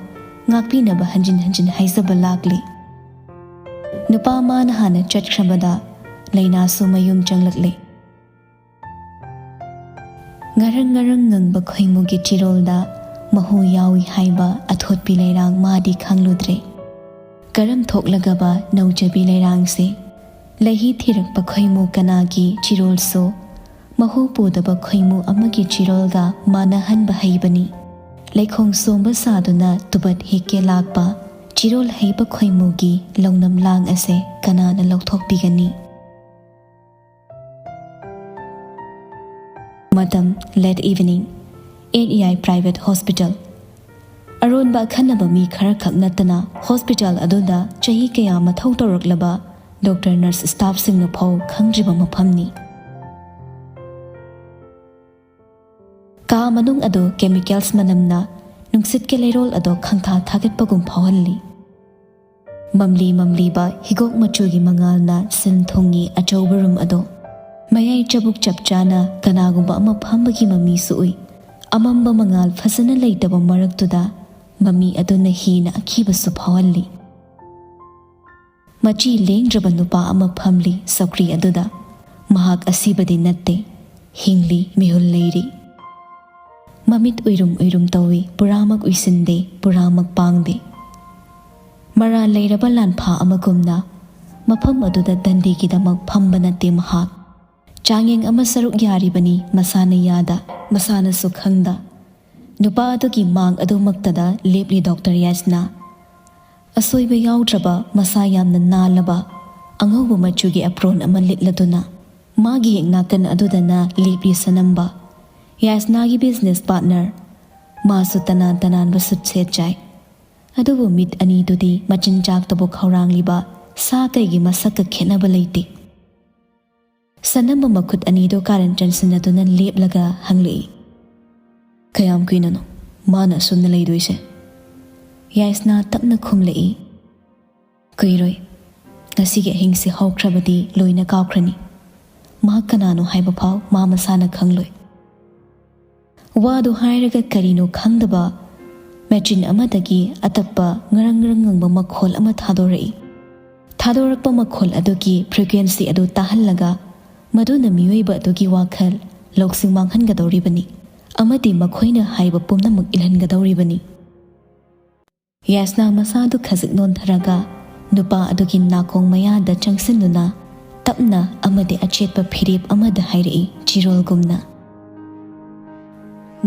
ꯉꯥꯛꯄꯤꯅꯕ ꯍꯟꯖꯤꯟ ꯍꯟꯖꯤꯟ ꯍꯥꯏꯖꯕ ꯂꯥꯛꯂꯤ꯫ ꯅꯨꯄꯥ ꯃꯥꯅ ꯍꯥꯟꯅ ꯆꯠꯈ꯭ꯔꯕꯗ ꯂꯩꯅꯥꯁꯨ ꯃꯌꯨꯝ ꯆꯪꯂꯛꯂꯦ꯫ ꯉꯔꯪ ꯉꯔꯪ ꯉꯪꯕ ꯈꯣꯏꯃꯨꯒꯤ ꯆꯤꯔꯣꯜꯗ ꯃꯍꯨ ꯌꯥꯎꯏ ꯍꯥꯏꯕ ꯑꯊꯣꯠꯄꯤ ꯂꯩꯔꯥꯡ ꯃꯥꯗꯤ ꯈꯪꯂꯨꯗ꯭ꯔꯦ꯫ ꯀꯔꯝ ꯊꯣꯛꯂꯒꯕ ꯅꯧꯖꯕꯤ ꯂꯩꯔꯥꯡꯁꯦ ꯂꯩꯍꯤ ꯊꯤꯔꯛꯄ ꯈꯣꯏꯃꯨ ꯀꯅꯥꯒꯤ ꯆꯤꯔꯣꯜꯁꯨ ꯃꯍꯨ ꯄꯨꯗꯕ ꯈꯣꯏꯃꯨ ꯑꯃꯒꯤ ꯆꯤꯔꯣꯜꯒ ꯃꯥꯟꯅꯍꯟꯕ ꯍꯩꯕꯅꯤ꯫ ꯂꯩꯈꯣꯡ ꯁꯣꯝꯕ ꯁꯥꯗꯨꯅ ꯇꯨꯕꯠ ꯍꯦꯛꯀꯦ ꯂꯥꯛꯄ ꯆꯤꯔꯣꯜ ꯍꯩꯕ ꯈꯣꯏꯃꯨꯒꯤ ꯂꯧꯅꯝ ꯂꯥꯡ ꯑꯁꯦ ꯀꯅꯥꯅ ꯂꯧꯊꯣꯛꯄꯤꯒꯅꯤ? ꯃꯇꯝ: late evening꯫ ꯑꯦꯟ ꯏ ꯑꯥꯏ Private Hospital꯫ ꯑꯔꯣꯟꯕ ꯑꯈꯟꯅꯕ ꯃꯤ ꯈꯔꯈꯛ ꯅꯠꯇꯅ ꯍꯣꯁꯄꯤꯇꯥꯜ ꯑꯗꯨꯗ ꯆꯍꯤ ꯀꯌꯥ ꯃꯊꯧ ꯇꯧꯔꯛꯂꯕ ꯗꯣꯛꯇꯔ, ꯅꯔꯁ, ꯁ꯭ꯇꯥꯐꯁꯤꯡꯅ ꯐꯥꯎ ꯈꯪꯗ꯭ꯔꯤꯕ ꯃꯐꯝꯅꯤ꯫ ꯀꯥ ꯃꯅꯨꯡ ꯑꯗꯨ chemicals ꯃꯅꯝꯅ ꯅꯨꯡꯁꯤꯠꯀꯤ ꯂꯩꯔꯣꯜ ꯑꯗꯨ ꯈꯪꯊꯥ ꯊꯥꯒꯠꯄꯒꯨꯝ ꯐꯥꯎꯍꯜꯂꯤ꯫ ꯃꯝꯂꯤ ꯃꯝꯂꯤꯕ ꯍꯤꯒꯣꯛ ꯃꯆꯨꯒꯤ ꯃꯉꯥꯜꯅ ꯁꯤꯟ ꯊꯨꯡꯉꯤ ꯑꯆꯧꯕ ꯔꯨꯝ ꯑꯗꯨ꯫ ꯃꯌꯥꯏ ꯆꯕꯨꯛ ꯆꯞ ꯆꯥꯅ ꯀꯅꯥꯒꯨꯝꯕ ꯑꯃ ꯐꯝꯕꯒꯤ ꯃꯃꯤꯁꯨ ꯎꯏ꯫ ꯑꯃꯝꯕ ꯃꯉꯥꯜ ꯐꯖꯅ ꯂꯩꯇꯕ ꯃꯔꯛꯇꯨꯗ ꯃꯃꯤ ꯑꯗꯨꯅ ꯍꯦꯟꯅ ꯑꯀꯤꯕꯁꯨ ꯐꯥꯎꯍꯜꯂꯤ꯫ ꯃꯆꯤ ꯂꯦꯡꯗ꯭ꯔꯕ ꯅꯨꯄꯥ ꯑꯃ ꯐꯝꯂꯤ ꯆꯧꯀ꯭ꯔꯤ ꯑꯗꯨꯗ꯫ ꯃꯍꯥꯛ ꯑꯁꯤꯕꯗꯤ ꯅꯠꯇꯦ, ꯍꯤꯡꯂꯤ, ꯃꯤꯍꯨꯜ ꯂꯩꯔꯤ꯫ ꯃꯃꯤꯠ ꯎꯏꯔꯨꯝ ꯎꯏꯔꯨꯝ ꯇꯧꯏ, ꯄꯨꯔꯥꯃꯛ ꯎꯏꯁꯤꯟꯗꯦ, ꯄꯨꯔꯥꯃꯛ ꯄꯥꯡꯗꯦ꯫ ꯃꯔꯥꯜ ꯂꯩꯔꯕ ꯂꯥꯟꯐꯥ ꯑꯃꯒꯨꯝꯅ ꯃꯐꯝ ꯑꯗꯨꯗ ꯗꯟꯗꯤꯒꯤꯗꯃꯛ ꯐꯝꯕ ꯅꯠꯇꯦ ꯃꯍꯥꯛ꯫ ꯆꯥꯡꯌꯦꯡ ꯑꯃ ꯁꯔꯨꯛ ꯌꯥꯔꯤꯕꯅꯤ ꯃꯁꯥꯅ ꯌꯥꯗ, ꯃꯁꯥꯅꯁꯨ ꯈꯪꯗ꯫ ꯅꯨꯄꯥ ꯑꯗꯨꯒꯤ ꯃꯥꯡ ꯑꯗꯨꯃꯛꯇꯗ ꯂꯦꯞꯂꯤ ꯗꯣꯛꯇꯔ ꯌꯥꯏꯁꯅꯥ꯫ ꯑꯁꯣꯏꯕ ꯌꯥꯎꯗ꯭ꯔꯕ, ꯃꯁꯥ ꯌꯥꯝꯅ ꯅꯥꯜꯂꯕ, ꯑꯉꯧꯕ ꯃꯆꯨꯒꯤ apron ꯑꯃ ꯂꯤꯠꯂꯗꯨꯅ꯫ ꯃꯥꯒꯤ ꯍꯦꯛ ꯅꯥꯀꯟ ꯑꯗꯨꯗꯅ ꯂꯦꯞꯂꯤ ꯁꯅꯝꯕ, ꯌꯥꯏꯁꯅꯥꯒꯤ business partner꯫ ꯃꯥꯁꯨ ꯇꯅꯥꯟ ꯇꯅꯥꯟꯕ ꯁꯨꯠ ꯁꯦꯠ ꯆꯥꯏ꯫ ꯑꯗꯨꯕꯨ ꯃꯤꯠ ꯑꯅꯤꯗꯨꯗꯤ ꯃꯆꯤꯟꯖꯥꯛꯇꯕꯨ ꯈꯧꯔꯥꯡꯂꯤꯕ ꯁꯥ ꯀꯩꯒꯤ ꯃꯁꯛꯀ ꯈꯦꯠꯅꯕ ꯂꯩꯇꯦ꯫ ꯁꯅꯝꯕ ꯃꯈꯨꯠ ꯑꯅꯤꯗꯨ ꯀꯥꯔꯟ ꯆꯟꯁꯤꯟꯅꯗꯨꯅ ꯂꯦꯞꯂꯒ ꯍꯪꯂꯛꯏ, "ꯀꯌꯥꯝ ꯀꯨꯏꯅꯅꯣ ꯃꯥꯅ ꯑꯁꯨꯝꯅ ꯂꯩꯗꯣꯏꯁꯦ?" ꯌꯥꯏꯁꯅꯥ ꯇꯞꯅ ꯈꯨꯝꯂꯛꯏ, "ꯀꯨꯏꯔꯣꯏ꯫ ꯉꯁꯤꯒꯤ ꯑꯍꯤꯡꯁꯤ ꯍꯧꯈ꯭ꯔꯕꯗꯤ ꯂꯣꯏꯅ ꯀꯥꯎꯈ꯭ꯔꯅꯤ꯫ ꯃꯍꯥꯛ ꯀꯅꯥꯅꯣ ꯍꯥꯏꯕ ꯐꯥꯎ ꯃꯥ ꯃꯁꯥꯅ ꯈꯪꯂꯣꯏ꯫" ꯋꯥꯗꯨ ꯍꯥꯏꯔꯒ ꯀꯔꯤꯅꯣ ꯈꯪꯗꯕ ꯃꯦꯆꯤꯟ ꯑꯃꯗꯒꯤ ꯑꯇꯞꯄ ꯉꯔꯪ ꯉꯔꯪ ꯉꯪꯕ ꯃꯈꯣꯜ ꯑꯃ ꯊꯥꯗꯣꯔꯛꯏ꯫ ꯊꯥꯗꯣꯔꯛꯄ ꯃꯈꯣꯜ ꯑꯗꯨꯒꯤ frequency ꯑꯗꯨ ꯇꯥꯍꯜꯂꯒ ꯃꯗꯨꯅ ꯃꯤꯑꯣꯏꯕ ꯑꯗꯨꯒꯤ ꯋꯥꯈꯜ ꯂꯧꯁꯤꯡ ꯃꯥꯡꯍꯟꯒꯗꯧꯔꯤꯕꯅꯤ ꯑꯃꯗꯤ ꯃꯈꯣꯏꯅ ꯍꯥꯏꯕ ꯄꯨꯝꯅꯃꯛ ꯏꯜꯍꯟꯒꯗꯧꯔꯤꯕꯅꯤ꯫ ꯌꯥꯏꯁꯅꯥ ꯃꯁꯥꯗꯨ ꯈꯖꯤꯛ ꯅꯣꯟꯊꯔꯒ ꯅꯨꯄꯥ ꯑꯗꯨꯒꯤ ꯅꯥꯀꯣꯡ ꯃꯌꯥꯗ ꯆꯪꯁꯤꯟꯗꯨꯅ ꯇꯞꯅ ꯑꯃꯗꯤ ꯑꯆꯦꯠꯄ ꯐꯤꯔꯦꯞ ꯑꯃꯗ ꯍꯥꯏꯔꯛꯏ, ꯆꯤꯔꯣꯜꯒꯨꯝꯅ,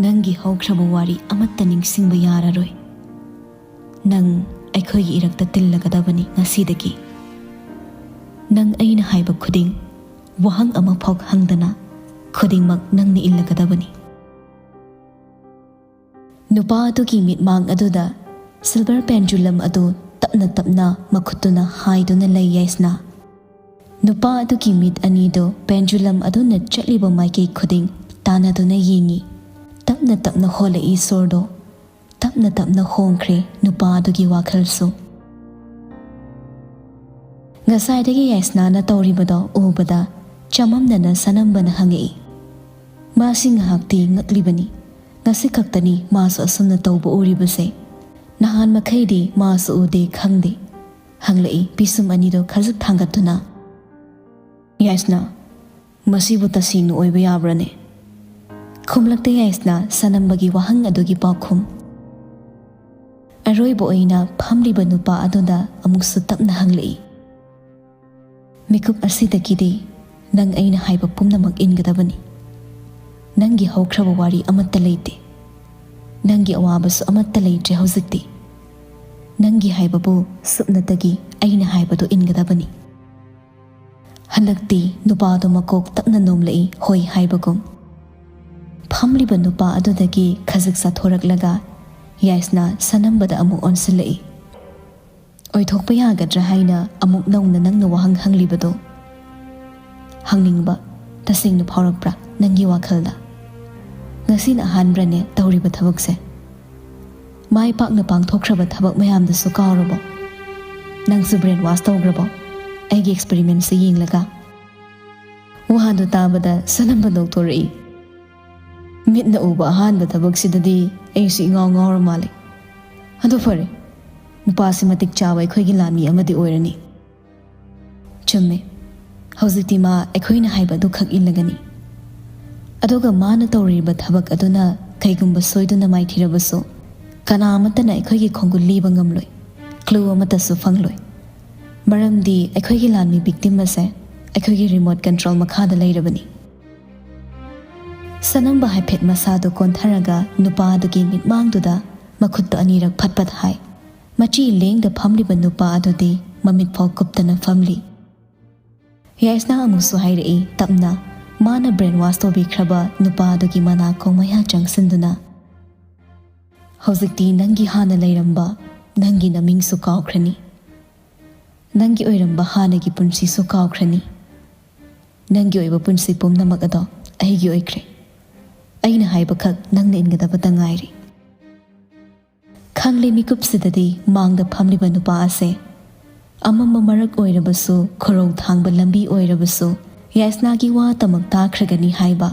"ꯅꯪꯒꯤ ꯍꯧꯈ꯭ꯔꯕ ꯋꯥꯔꯤ ꯑꯃꯠꯇ ꯅꯤꯡꯁꯤꯡꯕ ꯌꯥꯔꯔꯣꯏ꯫ ꯅꯪ ꯑꯩꯈꯣꯏꯒꯤ ꯏꯔꯛꯇ ꯇꯤꯜꯂꯒꯗꯕꯅꯤ ꯉꯁꯤꯗꯒꯤ꯫ ꯅꯪ ꯑꯩꯅ ꯍꯥꯏꯕ ꯈꯨꯗꯤꯡ ꯋꯥꯍꯪ ꯑꯃꯐꯥꯎ ꯍꯪꯗꯅ ꯈꯨꯗꯤꯡꯃꯛ ꯅꯪꯅ ꯏꯜꯂꯒꯗꯕꯅꯤ꯫ ꯅꯨꯄꯥ ꯑꯗꯨꯒꯤ ꯃꯤꯠꯃꯥꯡ ꯑꯗꯨꯗ silver pendulum ꯑꯗꯨ ꯇꯞꯅ ꯇꯞꯅ ꯃꯈꯨꯠꯇꯨꯅ ꯍꯥꯏꯗꯨꯅ ꯂꯩ ꯌꯥꯏꯁꯅꯥ꯫ ꯅꯨꯄꯥ ꯑꯗꯨꯒꯤ ꯃꯤꯠ ꯑꯅꯤꯗꯨ pendulum ꯑꯗꯨꯅ ꯆꯠꯂꯤꯕ ꯃꯥꯏꯀꯩ ꯈꯨꯗꯤꯡ ꯇꯥꯟꯅꯗꯨꯅ ꯌꯦꯡꯏ꯫ ꯇꯞꯅ ꯇꯞꯅ ꯍꯣꯜꯂꯛꯏ ꯁꯣꯔꯗꯣ꯫ ꯇꯞꯅ ꯇꯞꯅ ꯍꯣꯡꯈ꯭ꯔꯦ ꯅꯨꯄꯥ ꯑꯗꯨꯒꯤ ꯋꯥꯈꯜꯁꯨ꯫ ꯉꯁꯥꯏꯗꯒꯤ ꯌꯥꯏꯁꯅꯥꯅ ꯇꯧꯔꯤꯕꯗꯣ ꯎꯕꯗ ꯆꯃꯝꯅꯅ ꯁꯅꯝꯕꯅ ꯍꯪꯉꯛꯏ꯫ ꯃꯥꯁꯤ ꯉꯥꯏꯍꯥꯛꯇꯤ ꯉꯛꯂꯤꯕꯅꯤ꯫ ꯉꯁꯤ ꯈꯛꯇꯅꯤ ꯃꯥꯁꯨ ꯑꯁꯨꯝꯅ ꯇꯧꯕ ꯎꯔꯤꯕꯁꯦ꯫ ꯅꯍꯥꯟ ꯃꯈꯩꯗꯤ ꯃꯥꯁꯨ ꯎꯗꯦ ꯈꯪꯗꯦ꯫ ꯍꯪꯂꯛꯏ ꯄꯤꯁꯨꯝ ꯑꯅꯤꯗꯣ ꯈꯖꯤꯛ ꯊꯥꯡꯒꯠꯇꯨꯅ꯫ ꯌꯥꯏꯁꯅꯥ, ꯃꯁꯤꯕꯨ ꯇꯁꯦꯡꯅ ꯑꯣꯏꯕ ꯌꯥꯕ꯭ꯔꯅꯦ? ꯈꯨꯝꯂꯛꯇꯦ ꯌꯥꯏꯁꯅꯥ ꯁꯅꯝꯕꯒꯤ ꯋꯥꯍꯪ ꯑꯗꯨꯒꯤ ꯄꯥꯎꯈꯨꯝ꯫ ꯑꯔꯣꯏꯕ ꯑꯣꯏꯅ ꯐꯝꯂꯤꯕ ꯅꯨꯄꯥ ꯑꯗꯨꯗ ꯑꯃꯨꯛꯁꯨ ꯇꯞꯅ ꯍꯪꯂꯛꯏ꯫ ꯃꯤꯀꯨꯞ ꯑꯁꯤꯗꯒꯤꯗꯤ ꯅꯪ ꯑꯩꯅ ꯍꯥꯏꯕ ꯄꯨꯝꯅꯃꯛ ꯏꯟꯒꯗꯕꯅꯤ꯫ ꯅꯪꯒꯤ ꯍꯧꯈ꯭ꯔꯕ ꯋꯥꯔꯤ ꯑꯃꯠꯇ ꯂꯩꯇꯦ꯫ ꯅꯪꯒꯤ ꯑꯋꯥꯕꯁꯨ ꯑꯃꯠꯇ ꯂꯩꯇ꯭ꯔꯦ ꯍꯧꯖꯤꯛꯇꯤ꯫ ꯅꯪꯒꯤ ꯍꯥꯏꯕꯕꯨ ꯁꯨꯞꯅꯇꯒꯤ ꯑꯩꯅ ꯍꯥꯏꯕꯗꯨ ꯏꯟꯒꯗꯕꯅꯤ꯫ ꯍꯟꯗꯛꯇꯤ ꯅꯨꯄꯥꯗꯨ ꯃꯀꯣꯛ ꯇꯞꯅ ꯅꯣꯝꯂꯛꯏ, ꯍꯣꯏ ꯍꯥꯏꯕꯒꯨꯝ꯫ ꯐꯝꯂꯤꯕ ꯅꯨꯄꯥ ꯑꯗꯨꯗꯒꯤ ꯈꯖꯤꯛ ꯆꯠꯊꯣꯔꯛꯂꯒ ꯌꯥꯏꯁꯅꯥ ꯁꯅꯝꯕꯗ ꯑꯃꯨꯛ ꯑꯣꯟꯁꯤꯜꯂꯛꯏ꯫ ꯑꯣꯏꯊꯣꯛꯄ ꯌꯥꯒꯗ꯭ꯔꯥ ꯍꯥꯏꯅ ꯑꯃꯨꯛ ꯅꯧꯅ ꯅꯪꯅ ꯋꯥꯍꯪ ꯍꯪꯂꯤꯕꯗꯣ? ꯍꯪꯅꯤꯡꯕ ꯇꯁꯦꯡꯅ ꯐꯥꯎꯔꯛꯄ꯭ꯔꯥ ꯅꯪꯒꯤ ꯋꯥꯈꯜꯗ? ꯉꯁꯤꯅ ꯑꯍꯥꯟꯕ꯭ꯔꯅꯦ ꯇꯧꯔꯤꯕ ꯊꯕꯛꯁꯦ? ꯃꯥꯏ ꯄꯥꯛꯅ ꯄꯥꯡꯊꯣꯛꯈ꯭ꯔꯕ ꯊꯕꯛ ꯃꯌꯥꯝꯗꯨꯁꯨ ꯀꯥꯎꯔꯕꯣ? ꯅꯪꯁꯨ brainwash ꯇꯧꯈ꯭ꯔꯕꯣ ꯑꯩꯒꯤ experimentꯁꯦ ꯌꯦꯡꯂꯒ? ꯋꯥꯗꯨ ꯇꯥꯕꯗ ꯁꯅꯝꯕ ꯅꯣꯛꯊꯣꯔꯛꯏ꯫ ꯃꯤꯠꯅ ꯎꯕ ꯑꯍꯥꯟꯕ ꯊꯕꯛꯁꯤꯗꯗꯤ ꯑꯩꯁꯨ ꯏꯉꯥꯎ ꯉꯥꯎꯔ ꯃꯥꯜꯂꯦ꯫ ꯑꯗꯨ ꯐꯔꯦ, ꯅꯨꯄꯥꯁꯤ ꯃꯇꯤꯛ ꯆꯥꯕ ꯑꯩꯈꯣꯏꯒꯤ ꯂꯥꯟꯃꯤ ꯑꯃꯗꯤ ꯑꯣꯏꯔꯅꯤ꯫ ꯆꯨꯝꯃꯦ, ꯍꯧꯖꯤꯛꯇꯤ ꯃꯥ ꯑꯩꯈꯣꯏꯅ ꯍꯥꯏꯕ ꯑꯗꯨꯈꯛ ꯏꯜꯂꯒꯅꯤ꯫ ꯑꯗꯨꯒ ꯃꯥꯅ ꯇꯧꯔꯤꯕ ꯊꯕꯛ ꯑꯗꯨꯅ ꯀꯩꯒꯨꯝꯕ ꯁꯣꯏꯗꯨꯅ ꯃꯥꯏꯊꯤꯔꯕꯁꯨ, ꯀꯅꯥ ꯑꯃꯠꯇꯅ ꯑꯩꯈꯣꯏꯒꯤ ꯈꯣꯡꯒꯨꯜ ꯂꯤꯕ ꯉꯝꯂꯣꯏ, clue ꯑꯃꯠꯇꯁꯨ ꯐꯪꯂꯣꯏ꯫ ꯃꯔꯝꯗꯤ ꯑꯩꯈꯣꯏꯒꯤ ꯂꯥꯟꯃꯤ victim ꯑꯁꯦ ꯑꯩꯈꯣꯏꯒꯤ remote control ꯃꯈꯥꯗ ꯂꯩꯔꯕꯅꯤ꯫ ꯁꯅꯝꯕ ꯍꯥꯏꯐꯦꯠ ꯃꯁꯥꯗꯨ ꯀꯣꯟꯊꯔꯒ ꯅꯨꯄꯥ ꯑꯗꯨꯒꯤ ꯃꯤꯠꯃꯥꯡꯗꯨꯗ ꯃꯈꯨꯠꯇꯨ ꯑꯅꯤꯔꯛ ꯐꯠ ꯐꯠ ꯍꯥꯏ꯫ ꯃꯆꯤ ꯂꯦꯡꯗ ꯐꯝꯂꯤꯕ ꯅꯨꯄꯥ ꯑꯗꯨꯗꯤ ꯃꯃꯤꯠ ꯐꯥꯎ ꯀꯨꯞꯇꯅ ꯐꯝꯂꯤ꯫ ꯌꯥꯏꯁꯅꯥ ꯑꯃꯨꯛꯁꯨ ꯍꯥꯏꯔꯛꯏ ꯇꯞꯅ, ꯃꯥꯅ brainwash ꯇꯧꯕꯤꯈ꯭ꯔꯕ ꯅꯨꯄꯥ ꯑꯗꯨꯒꯤ ꯃꯅꯥꯀꯣꯡ ꯃꯌꯥ ꯆꯪꯁꯤꯟꯗꯨꯅ, "ꯍꯧꯖꯤꯛꯇꯤ ꯅꯪꯒꯤ ꯍꯥꯟꯅ ꯂꯩꯔꯝꯕ ꯅꯪꯒꯤ ꯅꯃꯤꯡꯁꯨ ꯀꯥꯎꯈ꯭ꯔꯅꯤ꯫ ꯅꯪꯒꯤ ꯑꯣꯏꯔꯝꯕ ꯍꯥꯟꯅꯒꯤ ꯄꯨꯟꯁꯤꯁꯨ ꯀꯥꯎꯈ꯭ꯔꯅꯤ꯫ ꯅꯪꯒꯤ ꯑꯣꯏꯕ ꯄꯨꯟꯁꯤ ꯄꯨꯝꯅꯃꯛ ꯑꯗꯣ ꯑꯩꯒꯤ ꯑꯣꯏꯈ꯭ꯔꯦ꯫ ꯑꯩꯅ ꯍꯥꯏꯕꯈꯛ ꯅꯪꯅ ꯏꯟꯒꯗꯕꯇ ꯉꯥꯏꯔꯦ"꯫ ꯈꯪꯂꯦ, ꯃꯤꯀꯨꯞꯁꯤꯗꯗꯤ ꯃꯥꯡꯗ ꯐꯝꯂꯤꯕ ꯅꯨꯄꯥ ꯑꯁꯦ ꯑꯃꯝꯕ ꯃꯔꯛ ꯑꯣꯏꯔꯕꯁꯨ, ꯈꯨꯔꯧ ꯊꯥꯡꯕ ꯂꯝꯕꯤ ꯑꯣꯏꯔꯕꯁꯨ, ꯌꯥꯏꯁꯅꯥꯒꯤ ꯋꯥꯇꯃꯛ ꯇꯥꯈ꯭ꯔꯒꯅꯤ ꯍꯥꯏꯕ꯫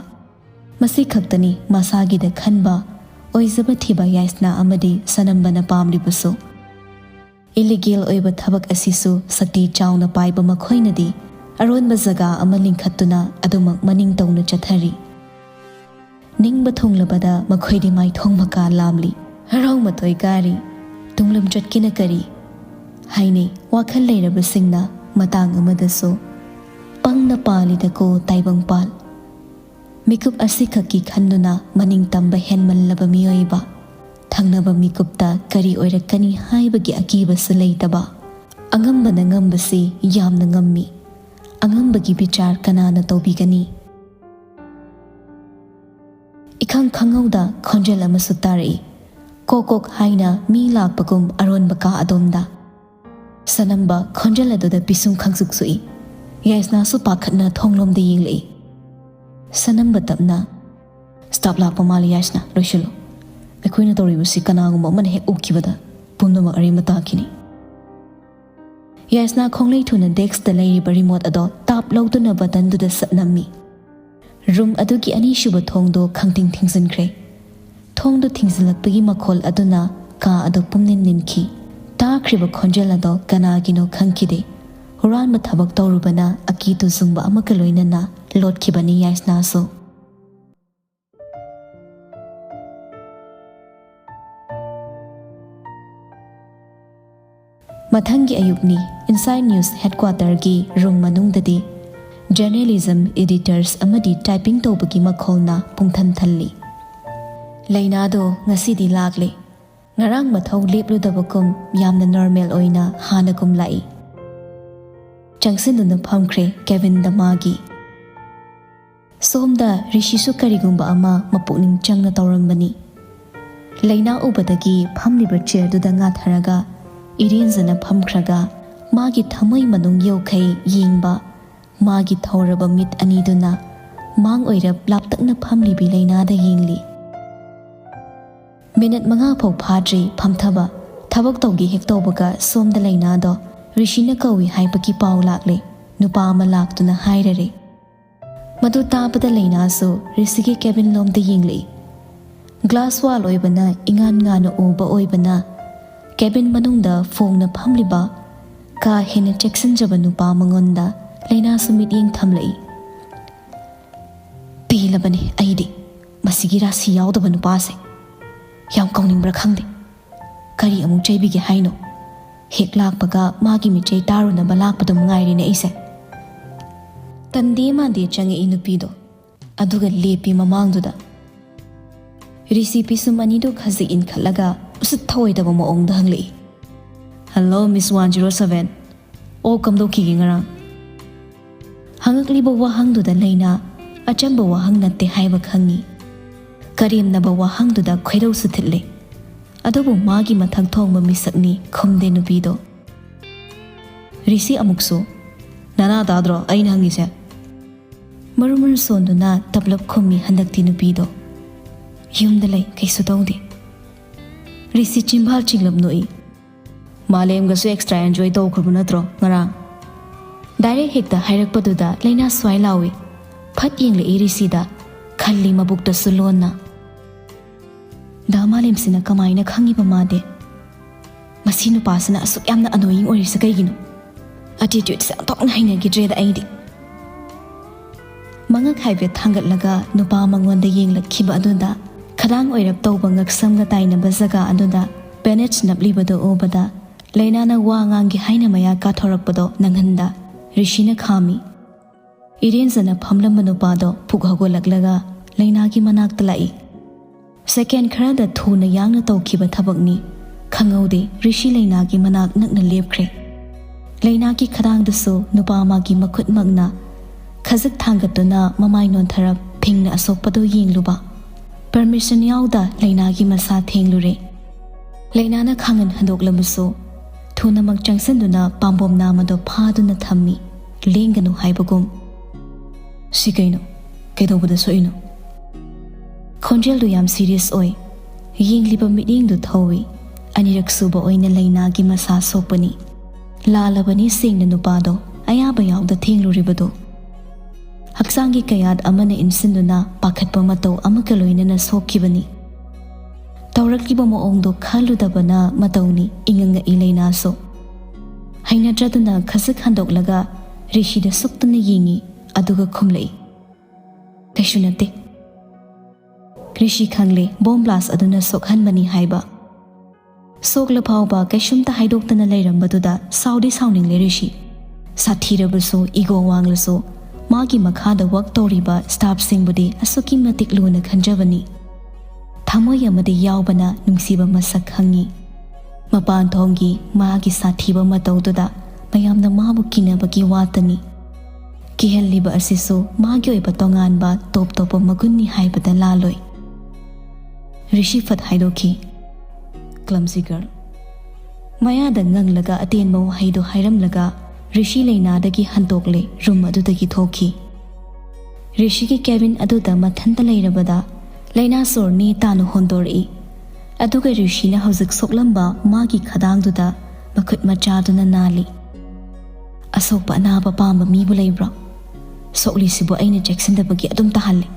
ꯃꯁꯤ ꯈꯛꯇꯅꯤ ꯃꯁꯥꯒꯤꯗ ꯈꯟꯕ, ꯑꯣꯏꯖꯕ ꯊꯤꯕ ꯌꯥꯏꯁꯅꯥ ꯑꯃꯗꯤ ꯁꯅꯝꯕꯅ ꯄꯥꯝꯂꯤꯕꯁꯨ꯫ Illegal ꯑꯣꯏꯕ ꯊꯕꯛ ꯑꯁꯤꯁꯨ ꯁꯛꯇꯤ ꯆꯥꯎꯅ ꯄꯥꯏꯕ ꯃꯈꯣꯏꯅꯗꯤ ꯑꯔꯣꯟꯕ ꯖꯒꯥ ꯑꯃ ꯂꯤꯡꯈꯠꯇꯨꯅ ꯑꯗꯨꯃꯛ ꯃꯅꯤꯡ ꯇꯧꯅ ꯆꯠꯊꯔꯤ꯫ ꯅꯤꯡꯕ ꯊꯨꯡꯂꯕꯗ ꯃꯈꯣꯏꯗꯤ ꯃꯥꯏꯊꯣꯡ ꯃꯀꯥ ꯂꯥꯝꯂꯤ, ꯍꯔꯥꯎ ꯃꯇꯣꯏ ꯀꯥꯔꯤ꯫ ꯇꯨꯡꯂꯝꯆꯠꯀꯤꯅ ꯀꯔꯤ ꯍꯥꯏꯅꯩ ꯋꯥꯈꯜ ꯂꯩꯔꯕꯁꯤꯡꯅ ꯃꯇꯥꯡ ꯑꯃꯗꯁꯨ꯫ "ꯄꯪꯅ ꯄꯥꯜꯂꯤꯗꯀꯣ ꯇꯥꯏꯕꯪꯄꯥꯜ"꯫ ꯃꯤꯀꯨꯞ ꯑꯁꯤꯈꯛꯀꯤ ꯈꯟꯗꯨꯅ ꯃꯅꯤꯡ ꯇꯝꯕ ꯍꯦꯟꯃꯜꯂꯕ ꯃꯤꯑꯣꯏꯕ꯫ ꯊꯪꯅꯕ ꯃꯤꯀꯨꯞꯇ ꯀꯔꯤ ꯑꯣꯏꯔꯛꯀꯅꯤ ꯍꯥꯏꯕꯒꯤ ꯑꯀꯤꯕꯁꯨ ꯂꯩꯇꯕ꯫ ꯑꯉꯝꯕꯅ ꯉꯝꯕꯁꯤ ꯌꯥꯝꯅ ꯉꯝꯃꯤ꯫ ꯑꯉꯝꯕꯒꯤ ꯕꯤꯆꯥꯔ ꯀꯅꯥꯅ ꯇꯧꯕꯤꯒꯅꯤ? ꯏꯈꯪ ꯈꯪꯍꯧꯗ ꯈꯣꯟꯖꯦꯜ ꯑꯃꯁꯨ ꯇꯥꯔꯛꯏ꯫ ꯀꯣꯛ ꯀꯣꯛ ꯍꯥꯏꯅ ꯃꯤ ꯂꯥꯛꯄꯒꯨꯝ ꯑꯔꯣꯟꯕ ꯀꯥ ꯑꯗꯣꯝꯗ꯫ ꯁꯅꯝꯕ ꯈꯣꯟꯖꯦꯜ ꯑꯗꯨꯗ ꯄꯤꯁꯨꯝ ꯈꯪꯁꯨꯛ ꯁꯨꯛꯏ꯫ ꯌꯥꯏꯁꯅꯥꯁꯨ ꯄꯥꯈꯠꯅ ꯊꯣꯡꯂꯣꯝꯗ ꯌꯦꯡꯂꯛꯏ꯫ ꯁꯅꯝꯕ ꯇꯞꯅ, "Staff ꯂꯥꯛꯄ ꯃꯥꯜꯂꯤ ꯌꯥꯏꯁꯅꯥ, ꯂꯣꯏꯁꯤꯜꯂꯨ꯫ ꯑꯩꯈꯣꯏꯅ ꯇꯧꯔꯤꯕꯁꯤ ꯀꯅꯥꯒꯨꯝꯕ ꯑꯃꯅ ꯍꯦꯛ ꯎꯈꯤꯕꯗ ꯄꯨꯝꯅꯃꯛ ꯑꯔꯦꯝꯕ ꯇꯥꯈꯤꯅꯤ"꯫ ꯌꯥꯏꯁꯅꯥ ꯈꯣꯡꯂꯩ ꯊꯨꯅ deskꯇ ꯂꯩꯔꯤꯕ remote ꯑꯗꯣ ꯇꯥꯞ ꯂꯧꯗꯨꯅ buttonꯗꯨꯗ ꯁꯠ ꯅꯝꯃꯤ꯫ Room ꯑꯗꯨꯒꯤ ꯑꯅꯤꯁꯨꯕ ꯊꯣꯡꯗꯣ ꯈꯪꯊꯤꯡ ꯊꯤꯡꯖꯤꯟꯈ꯭ꯔꯦ꯫ ꯊꯣꯡꯗꯣ ꯊꯤꯡꯖꯤꯜꯂꯛꯄꯒꯤ ꯃꯈꯣꯜ ꯑꯗꯨꯅ ꯀꯥ ꯑꯗꯨ ꯄꯨꯝꯅꯤꯟ ꯅꯤꯟꯈꯤ꯫ ꯇꯥꯈ꯭ꯔꯤꯕ ꯈꯣꯟꯖꯦꯜ ꯑꯗꯣ ꯀꯅꯥꯒꯤꯅꯣ ꯈꯪꯈꯤꯗꯦ꯫ ꯍꯨꯔꯥꯟꯕ ꯊꯕꯛ ꯇꯧꯔꯨꯕꯅ ꯑꯀꯤ ꯇꯨꯖꯨꯡꯕ ꯑꯃꯒ ꯂꯣꯏꯅꯅ ꯂꯣꯠꯈꯤꯕꯅꯤ ꯌꯥꯏꯁꯅꯥꯁꯨ꯫ ꯃꯊꯪꯒꯤ ꯑꯌꯨꯛꯅꯤ꯫ Inside News Headquarterꯒꯤ room ꯃꯅꯨꯡꯗꯗꯤ journalism editors ꯑꯃꯗꯤ typing ꯇꯧꯕꯒꯤ ꯃꯈꯣꯜꯅ ꯄꯨꯡꯊꯟ ꯊꯜꯂꯤ꯫ "ꯂꯩꯅꯥꯗꯣ ꯉꯁꯤꯗꯤ ꯂꯥꯛꯂꯦ꯫ ꯉꯔꯥꯡ ꯃꯊꯧ ꯂꯦꯞꯂꯨꯗꯕꯒꯨꯝ ꯌꯥꯝꯅ normal ꯑꯣꯏꯅ ꯍꯥꯟꯅꯒꯨꯝ ꯂꯥꯛꯏ"꯫ ꯆꯪꯁꯤꯟꯗꯨꯅ ꯐꯝꯈ꯭ꯔꯦ ꯀꯦꯕꯤꯟꯗ ꯃꯥꯒꯤ꯫ ꯁꯣꯝꯗ ꯔꯤꯁꯤꯁꯨ ꯀꯔꯤꯒꯨꯝꯕ ꯑꯃ ꯃꯄꯨꯛꯅꯤꯡ ꯆꯪꯅ ꯇꯧꯔꯝꯕꯅꯤ꯫ ꯂꯩꯅꯥ ꯎꯕꯗꯒꯤ ꯐꯝꯂꯤꯕ ꯆꯤꯌꯔꯗꯨꯗ ꯉꯥꯊꯔꯒ ꯏꯔꯦꯟꯖꯅ ꯐꯝꯈ꯭ꯔꯒ ꯃꯥꯒꯤ ꯊꯃꯣꯏ ꯃꯅꯨꯡ ꯌꯧꯈꯩ ꯌꯦꯡꯕ ꯃꯥꯒꯤ ꯊꯧꯔꯕ ꯃꯤꯠ ꯑꯅꯤꯗꯨꯅ ꯃꯥꯡ ꯑꯣꯏꯔꯞ ꯂꯥꯞꯇꯛꯅ ꯐꯝꯂꯤꯕꯤ ꯂꯩꯅꯥꯗ ꯌꯦꯡꯂꯤ꯫ ꯃꯤꯅꯠ ꯃꯉꯥ ꯐꯥꯎ ꯐꯥꯗ꯭ꯔꯤ ꯐꯝꯊꯕ꯫ ꯊꯕꯛ ꯇꯧꯒꯦ ꯍꯦꯛ ꯇꯧꯕꯒ ꯁꯣꯝꯗ ꯂꯩꯅꯥꯗꯣ ꯔꯤꯁꯤꯅ ꯀꯧꯏ ꯍꯥꯏꯕꯒꯤ ꯄꯥꯎ ꯂꯥꯛꯂꯦ꯫ ꯅꯨꯄꯥ ꯑꯃ ꯂꯥꯛꯇꯨꯅ ꯍꯥꯏꯔꯔꯦ꯫ ꯃꯗꯨ ꯇꯥꯕꯗ ꯂꯩꯅꯥꯁꯨ ꯔꯤꯁꯤꯒꯤ ꯀꯦꯕꯤꯟ ꯂꯣꯝꯗ ꯌꯦꯡꯂꯛꯏ꯫ ꯒ꯭ꯂꯥꯁ ꯋꯥꯜ ꯑꯣꯏꯕꯅ ꯏꯉꯥꯟ ꯉꯥꯟꯅ ꯎꯕ ꯑꯣꯏꯕꯅ ꯀꯦꯕꯤꯟ ꯃꯅꯨꯡꯗ ꯐꯣꯡꯅ ꯐꯝꯂꯤꯕ ꯀꯥ ꯍꯦꯟꯅ ꯆꯦꯛꯁꯤꯟꯖꯕ ꯅꯨꯄꯥ ꯃꯉꯣꯟꯗ ꯂꯩꯅꯥꯁꯨ ꯃꯤꯠꯌꯦꯡ ꯊꯝꯂꯛꯏ꯫ "ꯄꯦꯜꯂꯕꯅꯤ ꯑꯩꯗꯤ ꯃꯁꯤꯒꯤ ꯔꯥꯁꯤ ꯌꯥꯎꯗꯕ ꯅꯨꯄꯥꯁꯦ꯫ ꯌꯥꯝ ꯀꯧꯅꯤꯡꯕ꯭ꯔꯥ ꯈꯪꯗꯦ꯫ ꯀꯔꯤ ꯑꯃꯨꯛ ꯆꯩꯕꯤꯒꯦ ꯍꯥꯏꯅꯣ? ꯍꯦꯛ ꯂꯥꯛꯄꯒ ꯃꯥꯒꯤ ꯃꯤꯆꯩ ꯇꯥꯔꯨꯅꯕ ꯂꯥꯛꯄꯗꯨ ꯃꯉꯥꯏꯔꯦꯅꯦ ꯑꯩꯁꯦ"꯫ ꯇꯟꯗꯦ ꯃꯥꯟꯗꯦ ꯆꯪꯉꯛꯏ ꯅꯨꯄꯤꯗꯣ꯫ ꯑꯗꯨꯒ ꯂꯦꯞꯄꯤ ꯃꯃꯥꯡꯗꯨꯗ꯫ ꯔꯤꯁꯤ ꯄꯤꯁꯨꯝ ꯑꯅꯤꯗꯨ ꯈꯖꯤꯛ ꯏꯟꯈꯠꯂꯒ ꯎꯁꯤꯠ ꯊꯑꯣꯏꯗꯕ ꯃꯑꯣꯡꯗ ꯍꯪꯂꯛꯏ꯫ "Hello, Miss one zero seven꯫ ꯑꯣ, ꯀꯝꯗꯧꯈꯤꯒꯦ ꯉꯔꯥꯡ?" ꯍꯪꯉꯛꯂꯤꯕ ꯋꯥꯍꯪꯗꯨꯗ ꯂꯩꯅꯥ ꯑꯆꯝꯕ ꯋꯥꯍꯪ ꯅꯠꯇꯦ ꯍꯥꯏꯕ ꯈꯪꯉꯤ꯫ ꯀꯔꯦꯝꯅꯕ ꯋꯥꯍꯪꯗꯨꯗ ꯈꯣꯏꯗꯧꯁꯨ ꯊꯤꯠꯂꯦ꯫ ꯑꯗꯨꯕꯨ ꯃꯥꯒꯤ ꯃꯊꯛ ꯊꯣꯡꯕ ꯃꯤꯁꯛꯅꯤ ꯈꯨꯝꯗꯦ ꯅꯨꯄꯤꯗꯣ꯫ ꯔꯤꯁꯤ ꯑꯃꯨꯛꯁꯨ, "ꯅꯅꯥ ꯇꯥꯗ꯭ꯔꯣ ꯑꯩꯅ ꯍꯪꯉꯤꯁꯦ?" ꯃꯔꯨ ꯃꯔꯨ ꯁꯣꯟꯗꯨꯅ ꯇꯞꯂꯞ ꯈꯨꯝꯃꯤ ꯍꯟꯗꯛꯇꯤ ꯅꯨꯄꯤꯗꯣ꯫ "ꯌꯨꯝꯗ ꯂꯩ, ꯀꯩꯁꯨ ꯇꯧꯗꯦ"꯫ ꯔꯤꯁꯤ ꯆꯤꯝꯕꯥꯜ ꯆꯤꯡꯂꯞ ꯅꯣꯛꯏ꯫ "ꯃꯥꯂꯦꯝꯒꯁꯨ extra enjoy ꯇꯧꯈ꯭ꯔꯕ ꯅꯠꯇ꯭ꯔꯣ ꯉꯔꯥꯡ?" ꯗꯥꯏꯔꯦꯛ ꯍꯦꯛꯇ ꯍꯥꯏꯔꯛꯄꯗꯨꯗ ꯂꯩꯅꯥ ꯁ꯭ꯋꯥꯏ ꯂꯥꯎꯏ꯫ ꯐꯠ ꯌꯦꯡꯂꯛꯏ ꯔꯤꯁꯤꯗ, ꯈꯜꯂꯤ ꯃꯕꯨꯛꯇꯁꯨ ꯂꯣꯟꯅ꯫ ꯗꯥ ꯃꯥꯂꯦꯝꯁꯤꯅ ꯀꯃꯥꯏꯅ ꯈꯪꯉꯤꯕ ꯃꯥꯗꯤ? ꯃꯁꯤ ꯅꯨꯄꯥꯁꯤꯅ ꯑꯁꯨꯛ ꯌꯥꯝꯅ annoying ꯑꯣꯏꯔꯤꯁꯦ ꯀꯩꯒꯤꯅꯣ? Attitudeꯁꯦ ꯑꯣꯟꯊꯣꯛꯅ ꯍꯩꯅꯈꯤꯗ꯭ꯔꯦꯗ ꯑꯩꯗꯤ꯫ ꯃꯉꯛ ꯍꯥꯏꯐꯦꯠ ꯊꯥꯡꯒꯠꯂꯒ ꯅꯨꯄꯥ ꯃꯉꯣꯟꯗ ꯌꯦꯡꯂꯛꯈꯤꯕ ꯑꯗꯨꯗ, ꯈꯗꯥꯡ ꯑꯣꯏꯔꯞ ꯇꯧꯕ ꯉꯛꯁꯝꯒ ꯇꯥꯏꯅꯕ ꯖꯒꯥ ꯑꯗꯨꯗ bandage ꯅꯞꯂꯤꯕꯗꯨ ꯎꯕꯗ, ꯂꯩꯅꯥꯅ ꯋꯥ ꯉꯥꯡꯒꯦ ꯍꯥꯏꯅ ꯃꯌꯥ ꯀꯥꯊꯣꯔꯛꯄꯗꯣ ꯅꯪꯍꯟꯗ ꯔꯤꯁꯤꯅ ꯈꯥꯝꯃꯤ꯫ ꯏꯔꯦꯟꯖꯅ ꯐꯝꯂꯝꯕ ꯅꯨꯄꯥꯗꯣ ꯐꯨꯛ ꯍꯧꯒꯠꯂꯛꯂꯒ ꯂꯩꯅꯥꯒꯤ ꯃꯅꯥꯛꯇ ꯂꯥꯛꯏ꯫ Second ꯈꯔꯗ ꯊꯨꯅ ꯌꯥꯡꯅ ꯇꯧꯈꯤꯕ ꯊꯕꯛꯅꯤ꯫ ꯈꯪꯍꯧꯗꯦ, ꯔꯤꯁꯤ ꯂꯩꯅꯥꯒꯤ ꯃꯅꯥꯛ ꯅꯛꯅ ꯂꯦꯞꯈ꯭ꯔꯦ꯫ ꯂꯩꯅꯥꯒꯤ ꯈꯗꯥꯡꯗꯁꯨ ꯅꯨꯄꯥ ꯑꯃꯒꯤ ꯃꯈꯨꯠꯃꯛꯅ ꯈꯖꯤꯛ ꯊꯥꯡꯒꯠꯇꯨꯅ ꯃꯃꯥꯏ ꯅꯣꯟꯊꯔꯞ ꯐꯤꯡꯅ ꯑꯁꯣꯛꯄꯗꯨ ꯌꯦꯡꯂꯨꯕ꯫ ꯄꯔꯃꯤꯁꯟ ꯌꯥꯎꯗ ꯂꯩꯅꯥꯒꯤ ꯃꯁꯥ ꯊꯦꯡꯂꯨꯔꯦ꯫ ꯂꯩꯅꯥꯅ ꯈꯥꯡꯍꯟ ꯍꯟꯗꯣꯛꯂꯕꯁꯨ ꯊꯨꯅꯃꯛ ꯆꯪꯁꯤꯟꯗꯨꯅ ꯄꯥꯝꯕꯣꯝ ꯅꯥꯝꯃꯗꯣ ꯐꯥꯗꯨꯅ ꯊꯝꯃꯤ, ꯂꯦꯡꯒꯅꯨ ꯍꯥꯏꯕꯒꯨꯝ꯫ "ꯁꯤ ꯀꯩꯅꯣ? ꯀꯩꯗꯧꯕꯗ ꯁꯣꯛꯏꯅꯣ?" ꯈꯣꯟꯖꯦꯜꯗꯨ ꯌꯥꯝ ꯁꯤꯔꯤꯌꯁ ꯑꯣꯏ꯫ ꯌꯦꯡꯂꯤꯕ ꯃꯤꯠꯌꯦꯡꯗꯨ ꯊꯧꯏ꯫ ꯑꯅꯤꯔꯛ ꯁꯨꯕ ꯑꯣꯏꯅ ꯂꯩꯅꯥꯒꯤ ꯃꯁꯥ ꯁꯣꯛꯄꯅꯤ꯫ ꯂꯥꯜꯂꯕꯅꯤ ꯁꯦꯡꯅ ꯅꯨꯄꯥꯗꯣ, ꯑꯌꯥꯕ ꯌꯥꯎꯗ ꯊꯦꯡꯂꯨꯔꯤꯕꯗꯣ꯫ ꯍꯛꯆꯥꯡꯒꯤ ꯀꯌꯥꯠ ꯑꯃꯅ ꯏꯟꯁꯤꯟꯗꯨꯅ ꯄꯥꯈꯠꯄ ꯃꯇꯧ ꯑꯃꯒ ꯂꯣꯏꯅꯅ ꯁꯣꯛꯈꯤꯕꯅꯤ꯫ ꯇꯧꯔꯛꯂꯤꯕ ꯃꯑꯣꯡꯗꯣ ꯈꯜꯂꯨꯗꯕꯅ ꯃꯇꯧꯅꯤ, ꯏꯉꯛ ꯉꯛꯏ ꯂꯩꯅꯥꯁꯨ꯫ ꯍꯩꯅꯗ꯭ꯔꯗꯨꯅ ꯈꯖꯤꯛ ꯍꯟꯗꯣꯛꯂꯒ ꯔꯤꯁꯤꯗ ꯁꯨꯛꯇꯨꯅ ꯌꯦꯡꯉꯤ, ꯑꯗꯨꯒ ꯈꯨꯝꯂꯛꯏ, "ꯀꯩꯁꯨ ꯅꯠꯇꯦ"꯫ ꯔꯤꯁꯤ ꯈꯪꯂꯦ ꯕꯣꯝ ꯕ꯭ꯂꯥꯁ ꯑꯗꯨꯅ ꯁꯣꯛꯍꯟꯕꯅꯤ ꯍꯥꯏꯕ꯫ ꯁꯣꯛꯂ ꯐꯥꯎꯕ ꯀꯩꯁꯨꯝꯇ ꯍꯥꯏꯗꯣꯛꯇꯅ ꯂꯩꯔꯝꯕꯗꯨꯗ ꯁꯥꯎꯗꯤ ꯁꯥꯎꯅꯤꯡꯂꯦ ꯔꯤꯁꯤ꯫ ꯁꯥꯊꯤꯔꯕꯁꯨ, ꯏꯒꯣ ꯋꯥꯡꯂꯁꯨ, ꯃꯥꯒꯤ ꯃꯈꯥꯗ ꯋꯥꯛ ꯇꯧꯔꯤꯕ ꯁ꯭ꯇꯥꯐꯁꯤꯡꯕꯨꯗꯤ ꯑꯁꯨꯛꯀꯤ ꯃꯇꯤꯛ ꯂꯨꯅ ꯈꯟꯖꯕꯅꯤ꯫ ꯊꯃꯣꯏ ꯑꯃꯗꯤ ꯌꯥꯎꯕꯅ ꯅꯨꯡꯁꯤꯕ ꯃꯁꯛ ꯈꯪꯉꯤ꯫ ꯃꯄꯥꯟ ꯊꯣꯡꯒꯤ ꯃꯥꯒꯤ ꯁꯥꯊꯤꯕ ꯃꯇꯧꯗꯨꯗ ꯃꯌꯥꯝꯅ ꯃꯥꯕꯨ ꯀꯤꯅꯕꯒꯤ ꯋꯥꯇꯅꯤ꯫ ꯀꯤꯍꯜꯂꯤꯕ ꯑꯁꯤꯁꯨ ꯃꯥꯒꯤ ꯑꯣꯏꯕ ꯇꯣꯉꯥꯟꯕ ꯇꯣꯞ ꯇꯣꯞꯄ ꯃꯒꯨꯟꯅꯤ ꯍꯥꯏꯕꯗ ꯂꯥꯜꯂꯣꯏ꯫ ꯔꯤꯁꯤ ꯐꯠ ꯍꯥꯏꯗꯣꯛꯈꯤ, "ꯀ꯭ꯂꯝꯖꯤ ꯒꯔꯜ"꯫ ꯃꯌꯥꯗ ꯉꯪꯂꯒ ꯑꯇꯦꯟꯕ ꯋꯥꯍꯩꯗꯨ ꯍꯥꯏꯔꯝꯂꯒ ꯔꯤꯁꯤ ꯂꯩꯅꯥꯗꯒꯤ ꯍꯟꯇꯣꯛꯂꯦ, ꯔꯨꯝ ꯑꯗꯨꯗꯒꯤ ꯊꯣꯛꯈꯤ꯫ ꯔꯤꯁꯤꯒꯤ ꯀꯦꯕꯤꯟ ꯑꯗꯨꯗ ꯃꯊꯟꯇ ꯂꯩꯔꯕꯗ ꯂꯩꯅꯥ ꯁꯣꯔ ꯅꯦ ꯇꯥꯅ ꯍꯣꯟꯗꯣꯔꯛꯏ꯫ ꯑꯗꯨꯒ ꯔꯤꯁꯤꯅ ꯍꯧꯖꯤꯛ ꯁꯣꯛꯂꯝꯕ ꯃꯥꯒꯤ ꯈꯗꯥꯡꯗꯨꯗ ꯃꯈꯨꯠ ꯃꯆꯥꯗꯨꯅ ꯅꯥꯜꯂꯤ꯫ "ꯑꯁꯣꯛꯄ ꯑꯅꯥꯕ ꯄꯥꯝꯕ ꯃꯤꯕꯨ ꯂꯩꯕ꯭ꯔꯣ? ꯁꯣꯛꯂꯤꯁꯤꯕꯨ ꯑꯩꯅ ꯆꯦꯛꯁꯤꯟꯗꯕꯒꯤ ꯑꯗꯨꯝ ꯇꯥꯍꯜꯂꯤ꯫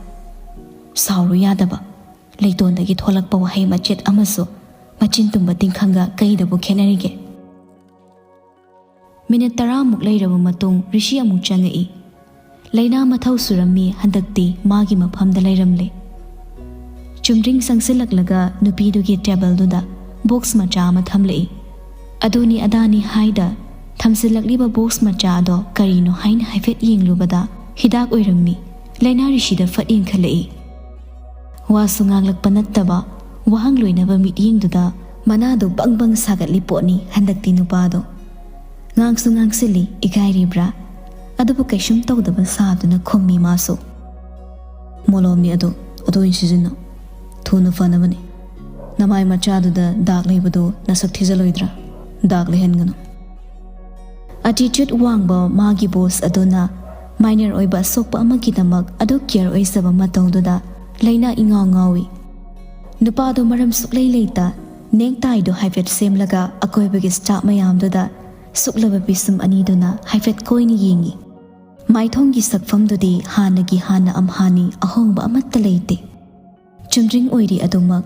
ꯁꯥꯎꯔꯨ ꯌꯥꯗꯕ꯫ ꯂꯩꯇꯣꯟꯗꯒꯤ ꯊꯣꯛꯂꯛꯄ ꯋꯥꯍꯩ ꯃꯆꯦꯠ ꯑꯃꯁꯨ ꯃꯆꯤꯟ ꯇꯨꯝꯕ ꯇꯤꯡꯈꯪꯒ ꯀꯩꯗꯕꯨ ꯈꯦꯠꯅꯔꯤꯒꯦ?" ꯃꯤꯅꯤꯠ ꯇꯔꯥꯃꯨꯛ ꯂꯩꯔꯕ ꯃꯇꯨꯡ ꯔꯤꯁꯤ ꯑꯃꯨꯛ ꯆꯪꯉꯛꯏ꯫ ꯂꯩꯅꯥ ꯃꯊꯧ ꯁꯨꯔꯝꯃꯤ ꯍꯟꯗꯛꯇꯤ ꯃꯥꯒꯤ ꯃꯐꯝꯗ ꯂꯩꯔꯝꯂꯦ꯫ ꯆꯨꯝꯗ꯭ꯔꯤꯡ ꯆꯪꯁꯤꯜꯂꯛꯂꯒ ꯅꯨꯄꯤꯗꯨꯒꯤ ꯇꯦꯕꯜꯗꯨꯗ ꯕꯣꯛꯁ ꯃꯆꯥ ꯑꯃ ꯊꯝꯂꯛꯏ꯫ ꯑꯗꯨꯅꯤ ꯑꯗꯥꯅꯤ ꯍꯥꯏꯗ ꯊꯝꯖꯤꯜꯂꯛꯂꯤꯕ ꯕꯣꯛꯁ ꯃꯆꯥ ꯑꯗꯣ ꯀꯔꯤꯅꯣ ꯍꯥꯏꯅ ꯍꯥꯏꯐꯦꯠ ꯌꯦꯡꯂꯨꯕꯗ ꯍꯤꯗꯥꯛ ꯑꯣꯏꯔꯝꯃꯤ꯫ ꯂꯩꯅꯥ ꯔꯤꯁꯤꯗ ꯐꯠ ꯌꯦꯡꯈꯠꯂꯛꯏ꯫ ꯋꯥꯁꯨ ꯉꯥꯡꯂꯛꯄ ꯅꯠꯇꯕ ꯋꯥꯍꯪ ꯂꯣꯏꯅꯕ ꯃꯤꯠꯌꯦꯡꯗꯨꯗ ꯃꯅꯥꯗꯣ ꯕꯪ ꯕꯪ ꯁꯥꯒꯠꯂꯤ ꯄꯣꯠꯅꯤ ꯍꯟꯗꯛꯇꯤ ꯅꯨꯄꯥꯗꯣ꯫ ꯉꯥꯡꯁꯨ ꯉꯥꯡꯁꯤꯜꯂꯤ, ꯏꯀꯥꯏꯔꯤꯕ꯭ꯔꯥ? ꯑꯗꯨꯕꯨ ꯀꯩꯁꯨꯝ ꯇꯧꯗꯕ ꯁꯥꯗꯨꯅ ꯈꯨꯝꯃꯤ ꯃꯥꯁꯨ꯫ "ꯃꯣꯂꯣꯝꯅꯤ ꯑꯗꯨ, ꯑꯗꯨ ꯑꯣꯏꯅ ꯁꯤꯖꯤꯟꯅꯧ꯫ ꯊꯨꯅ ꯐꯅꯕꯅꯤ꯫ ꯅꯃꯥꯏ ꯃꯆꯥꯗꯨꯗ ꯗꯥꯛ ꯂꯩꯕꯗꯨ ꯅꯁꯛ ꯊꯤꯖꯤꯜꯂꯣꯏꯗ꯭ꯔꯥ? ꯗꯥꯛ ꯂꯩꯍꯟꯒꯅꯨ"꯫ ꯑꯦꯇꯤꯆ꯭ꯌꯨꯠ ꯋꯥꯡꯕ ꯃꯥꯒꯤ ꯕꯣꯁ ꯑꯗꯨꯅ ꯃꯥꯏꯅꯔ ꯑꯣꯏꯕ ꯑꯁꯣꯛꯄ ꯑꯃꯒꯤꯗꯃꯛ ꯑꯗꯨꯛ ꯀꯤꯌꯔ ꯑꯣꯏꯖꯕ ꯃꯇꯧꯗꯨꯗ ꯂꯩꯅꯥ ꯏꯉꯥꯎ ꯉꯥꯎꯏ꯫ ꯅꯨꯄꯥꯗꯨ ꯃꯔꯝ ꯁꯨꯛꯂꯩ ꯂꯩꯇ ꯅꯦꯛꯇꯥꯏꯗꯨ ꯍꯥꯏꯐꯦꯠ ꯁꯦꯝꯂꯒ ꯑꯀꯣꯏꯕꯒꯤ ꯁ꯭ꯇꯥꯐ ꯃꯌꯥꯝꯗꯨꯗ ꯁꯨꯛꯂꯕ ꯄꯤꯁꯨꯝ ꯑꯅꯤꯗꯨꯅ ꯍꯥꯏꯐꯦꯠ ꯀꯣꯏꯅ ꯌꯦꯡꯏ꯫ ꯃꯥꯏꯊꯣꯡꯒꯤ ꯁꯛꯐꯝꯗꯨꯗꯤ ꯍꯥꯟꯅꯒꯤ ꯍꯥꯟꯅ ꯑꯝꯍꯥꯅꯤ, ꯑꯍꯣꯡꯕ ꯑꯃꯠꯇ ꯂꯩꯇꯦ꯫ ꯆꯨꯝꯗ꯭ꯔꯤꯡ ꯑꯣꯏꯔꯤ ꯑꯗꯨꯃꯛ꯫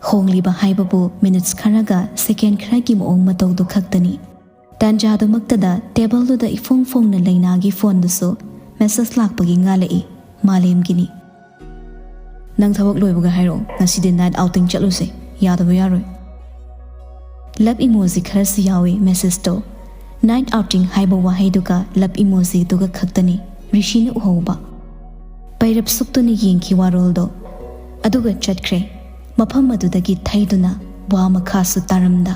ꯍꯣꯡꯂꯤꯕ ꯍꯥꯏꯕꯕꯨ ꯃꯤꯅꯤꯠꯁ ꯈꯔꯒ ꯁꯦꯀꯦꯟ ꯈꯔꯒꯤ ꯃꯑꯣꯡ ꯃꯇꯧꯗꯨ ꯈꯛꯇꯅꯤ꯫ ꯇꯥꯟꯖꯥꯗꯨꯃꯛꯇꯗ ꯇꯦꯕꯜꯗꯨꯗ ꯏꯐꯣꯡ ꯐꯣꯡꯅ ꯂꯩꯅꯥꯒꯤ ꯐꯣꯟꯗꯨꯁꯨ ꯃꯦꯁꯦꯖ ꯂꯥꯛꯄꯒꯤ ꯉꯥꯜꯂꯛꯏ꯫ ꯃꯥꯂꯦꯝꯒꯤꯅꯤ꯫ "ꯅꯪ ꯊꯕꯛ ꯂꯣꯏꯕꯒ ꯍꯥꯏꯔꯛꯑꯣ, ꯉꯁꯤꯗꯤ ꯅꯥꯏꯠ ꯑꯥꯎꯇꯤꯡ ꯆꯠꯂꯨꯁꯦ, ꯌꯥꯗꯕ ꯌꯥꯔꯣꯏ"꯫ ꯂꯞ ꯏꯃꯣꯖꯤ ꯈꯔꯁꯨ ꯌꯥꯎꯏ ꯃꯦꯁꯦꯖꯇꯣ꯫ ꯅꯥꯏꯠ ꯑꯥꯎꯇꯤꯡ ꯍꯥꯏꯕ ꯋꯥꯍꯩꯗꯨꯒ ꯂꯞ ꯏꯃꯣꯖꯤꯗꯨꯒ ꯈꯛꯇꯅꯤ ꯔꯤꯁꯤꯅ ꯎꯍꯧꯕ꯫ ꯄꯩꯔꯞ ꯁꯨꯛꯇꯨꯅ ꯌꯦꯡꯈꯤ ꯋꯥꯔꯣꯜꯗꯣ꯫ ꯑꯗꯨꯒ ꯆꯠꯈ꯭ꯔꯦ꯫ ꯃꯐꯝ ꯑꯗꯨꯗꯒꯤ ꯊꯩꯗꯨꯅ ꯋꯥ ꯃꯈꯥꯁꯨ ꯇꯥꯔꯝꯗ꯫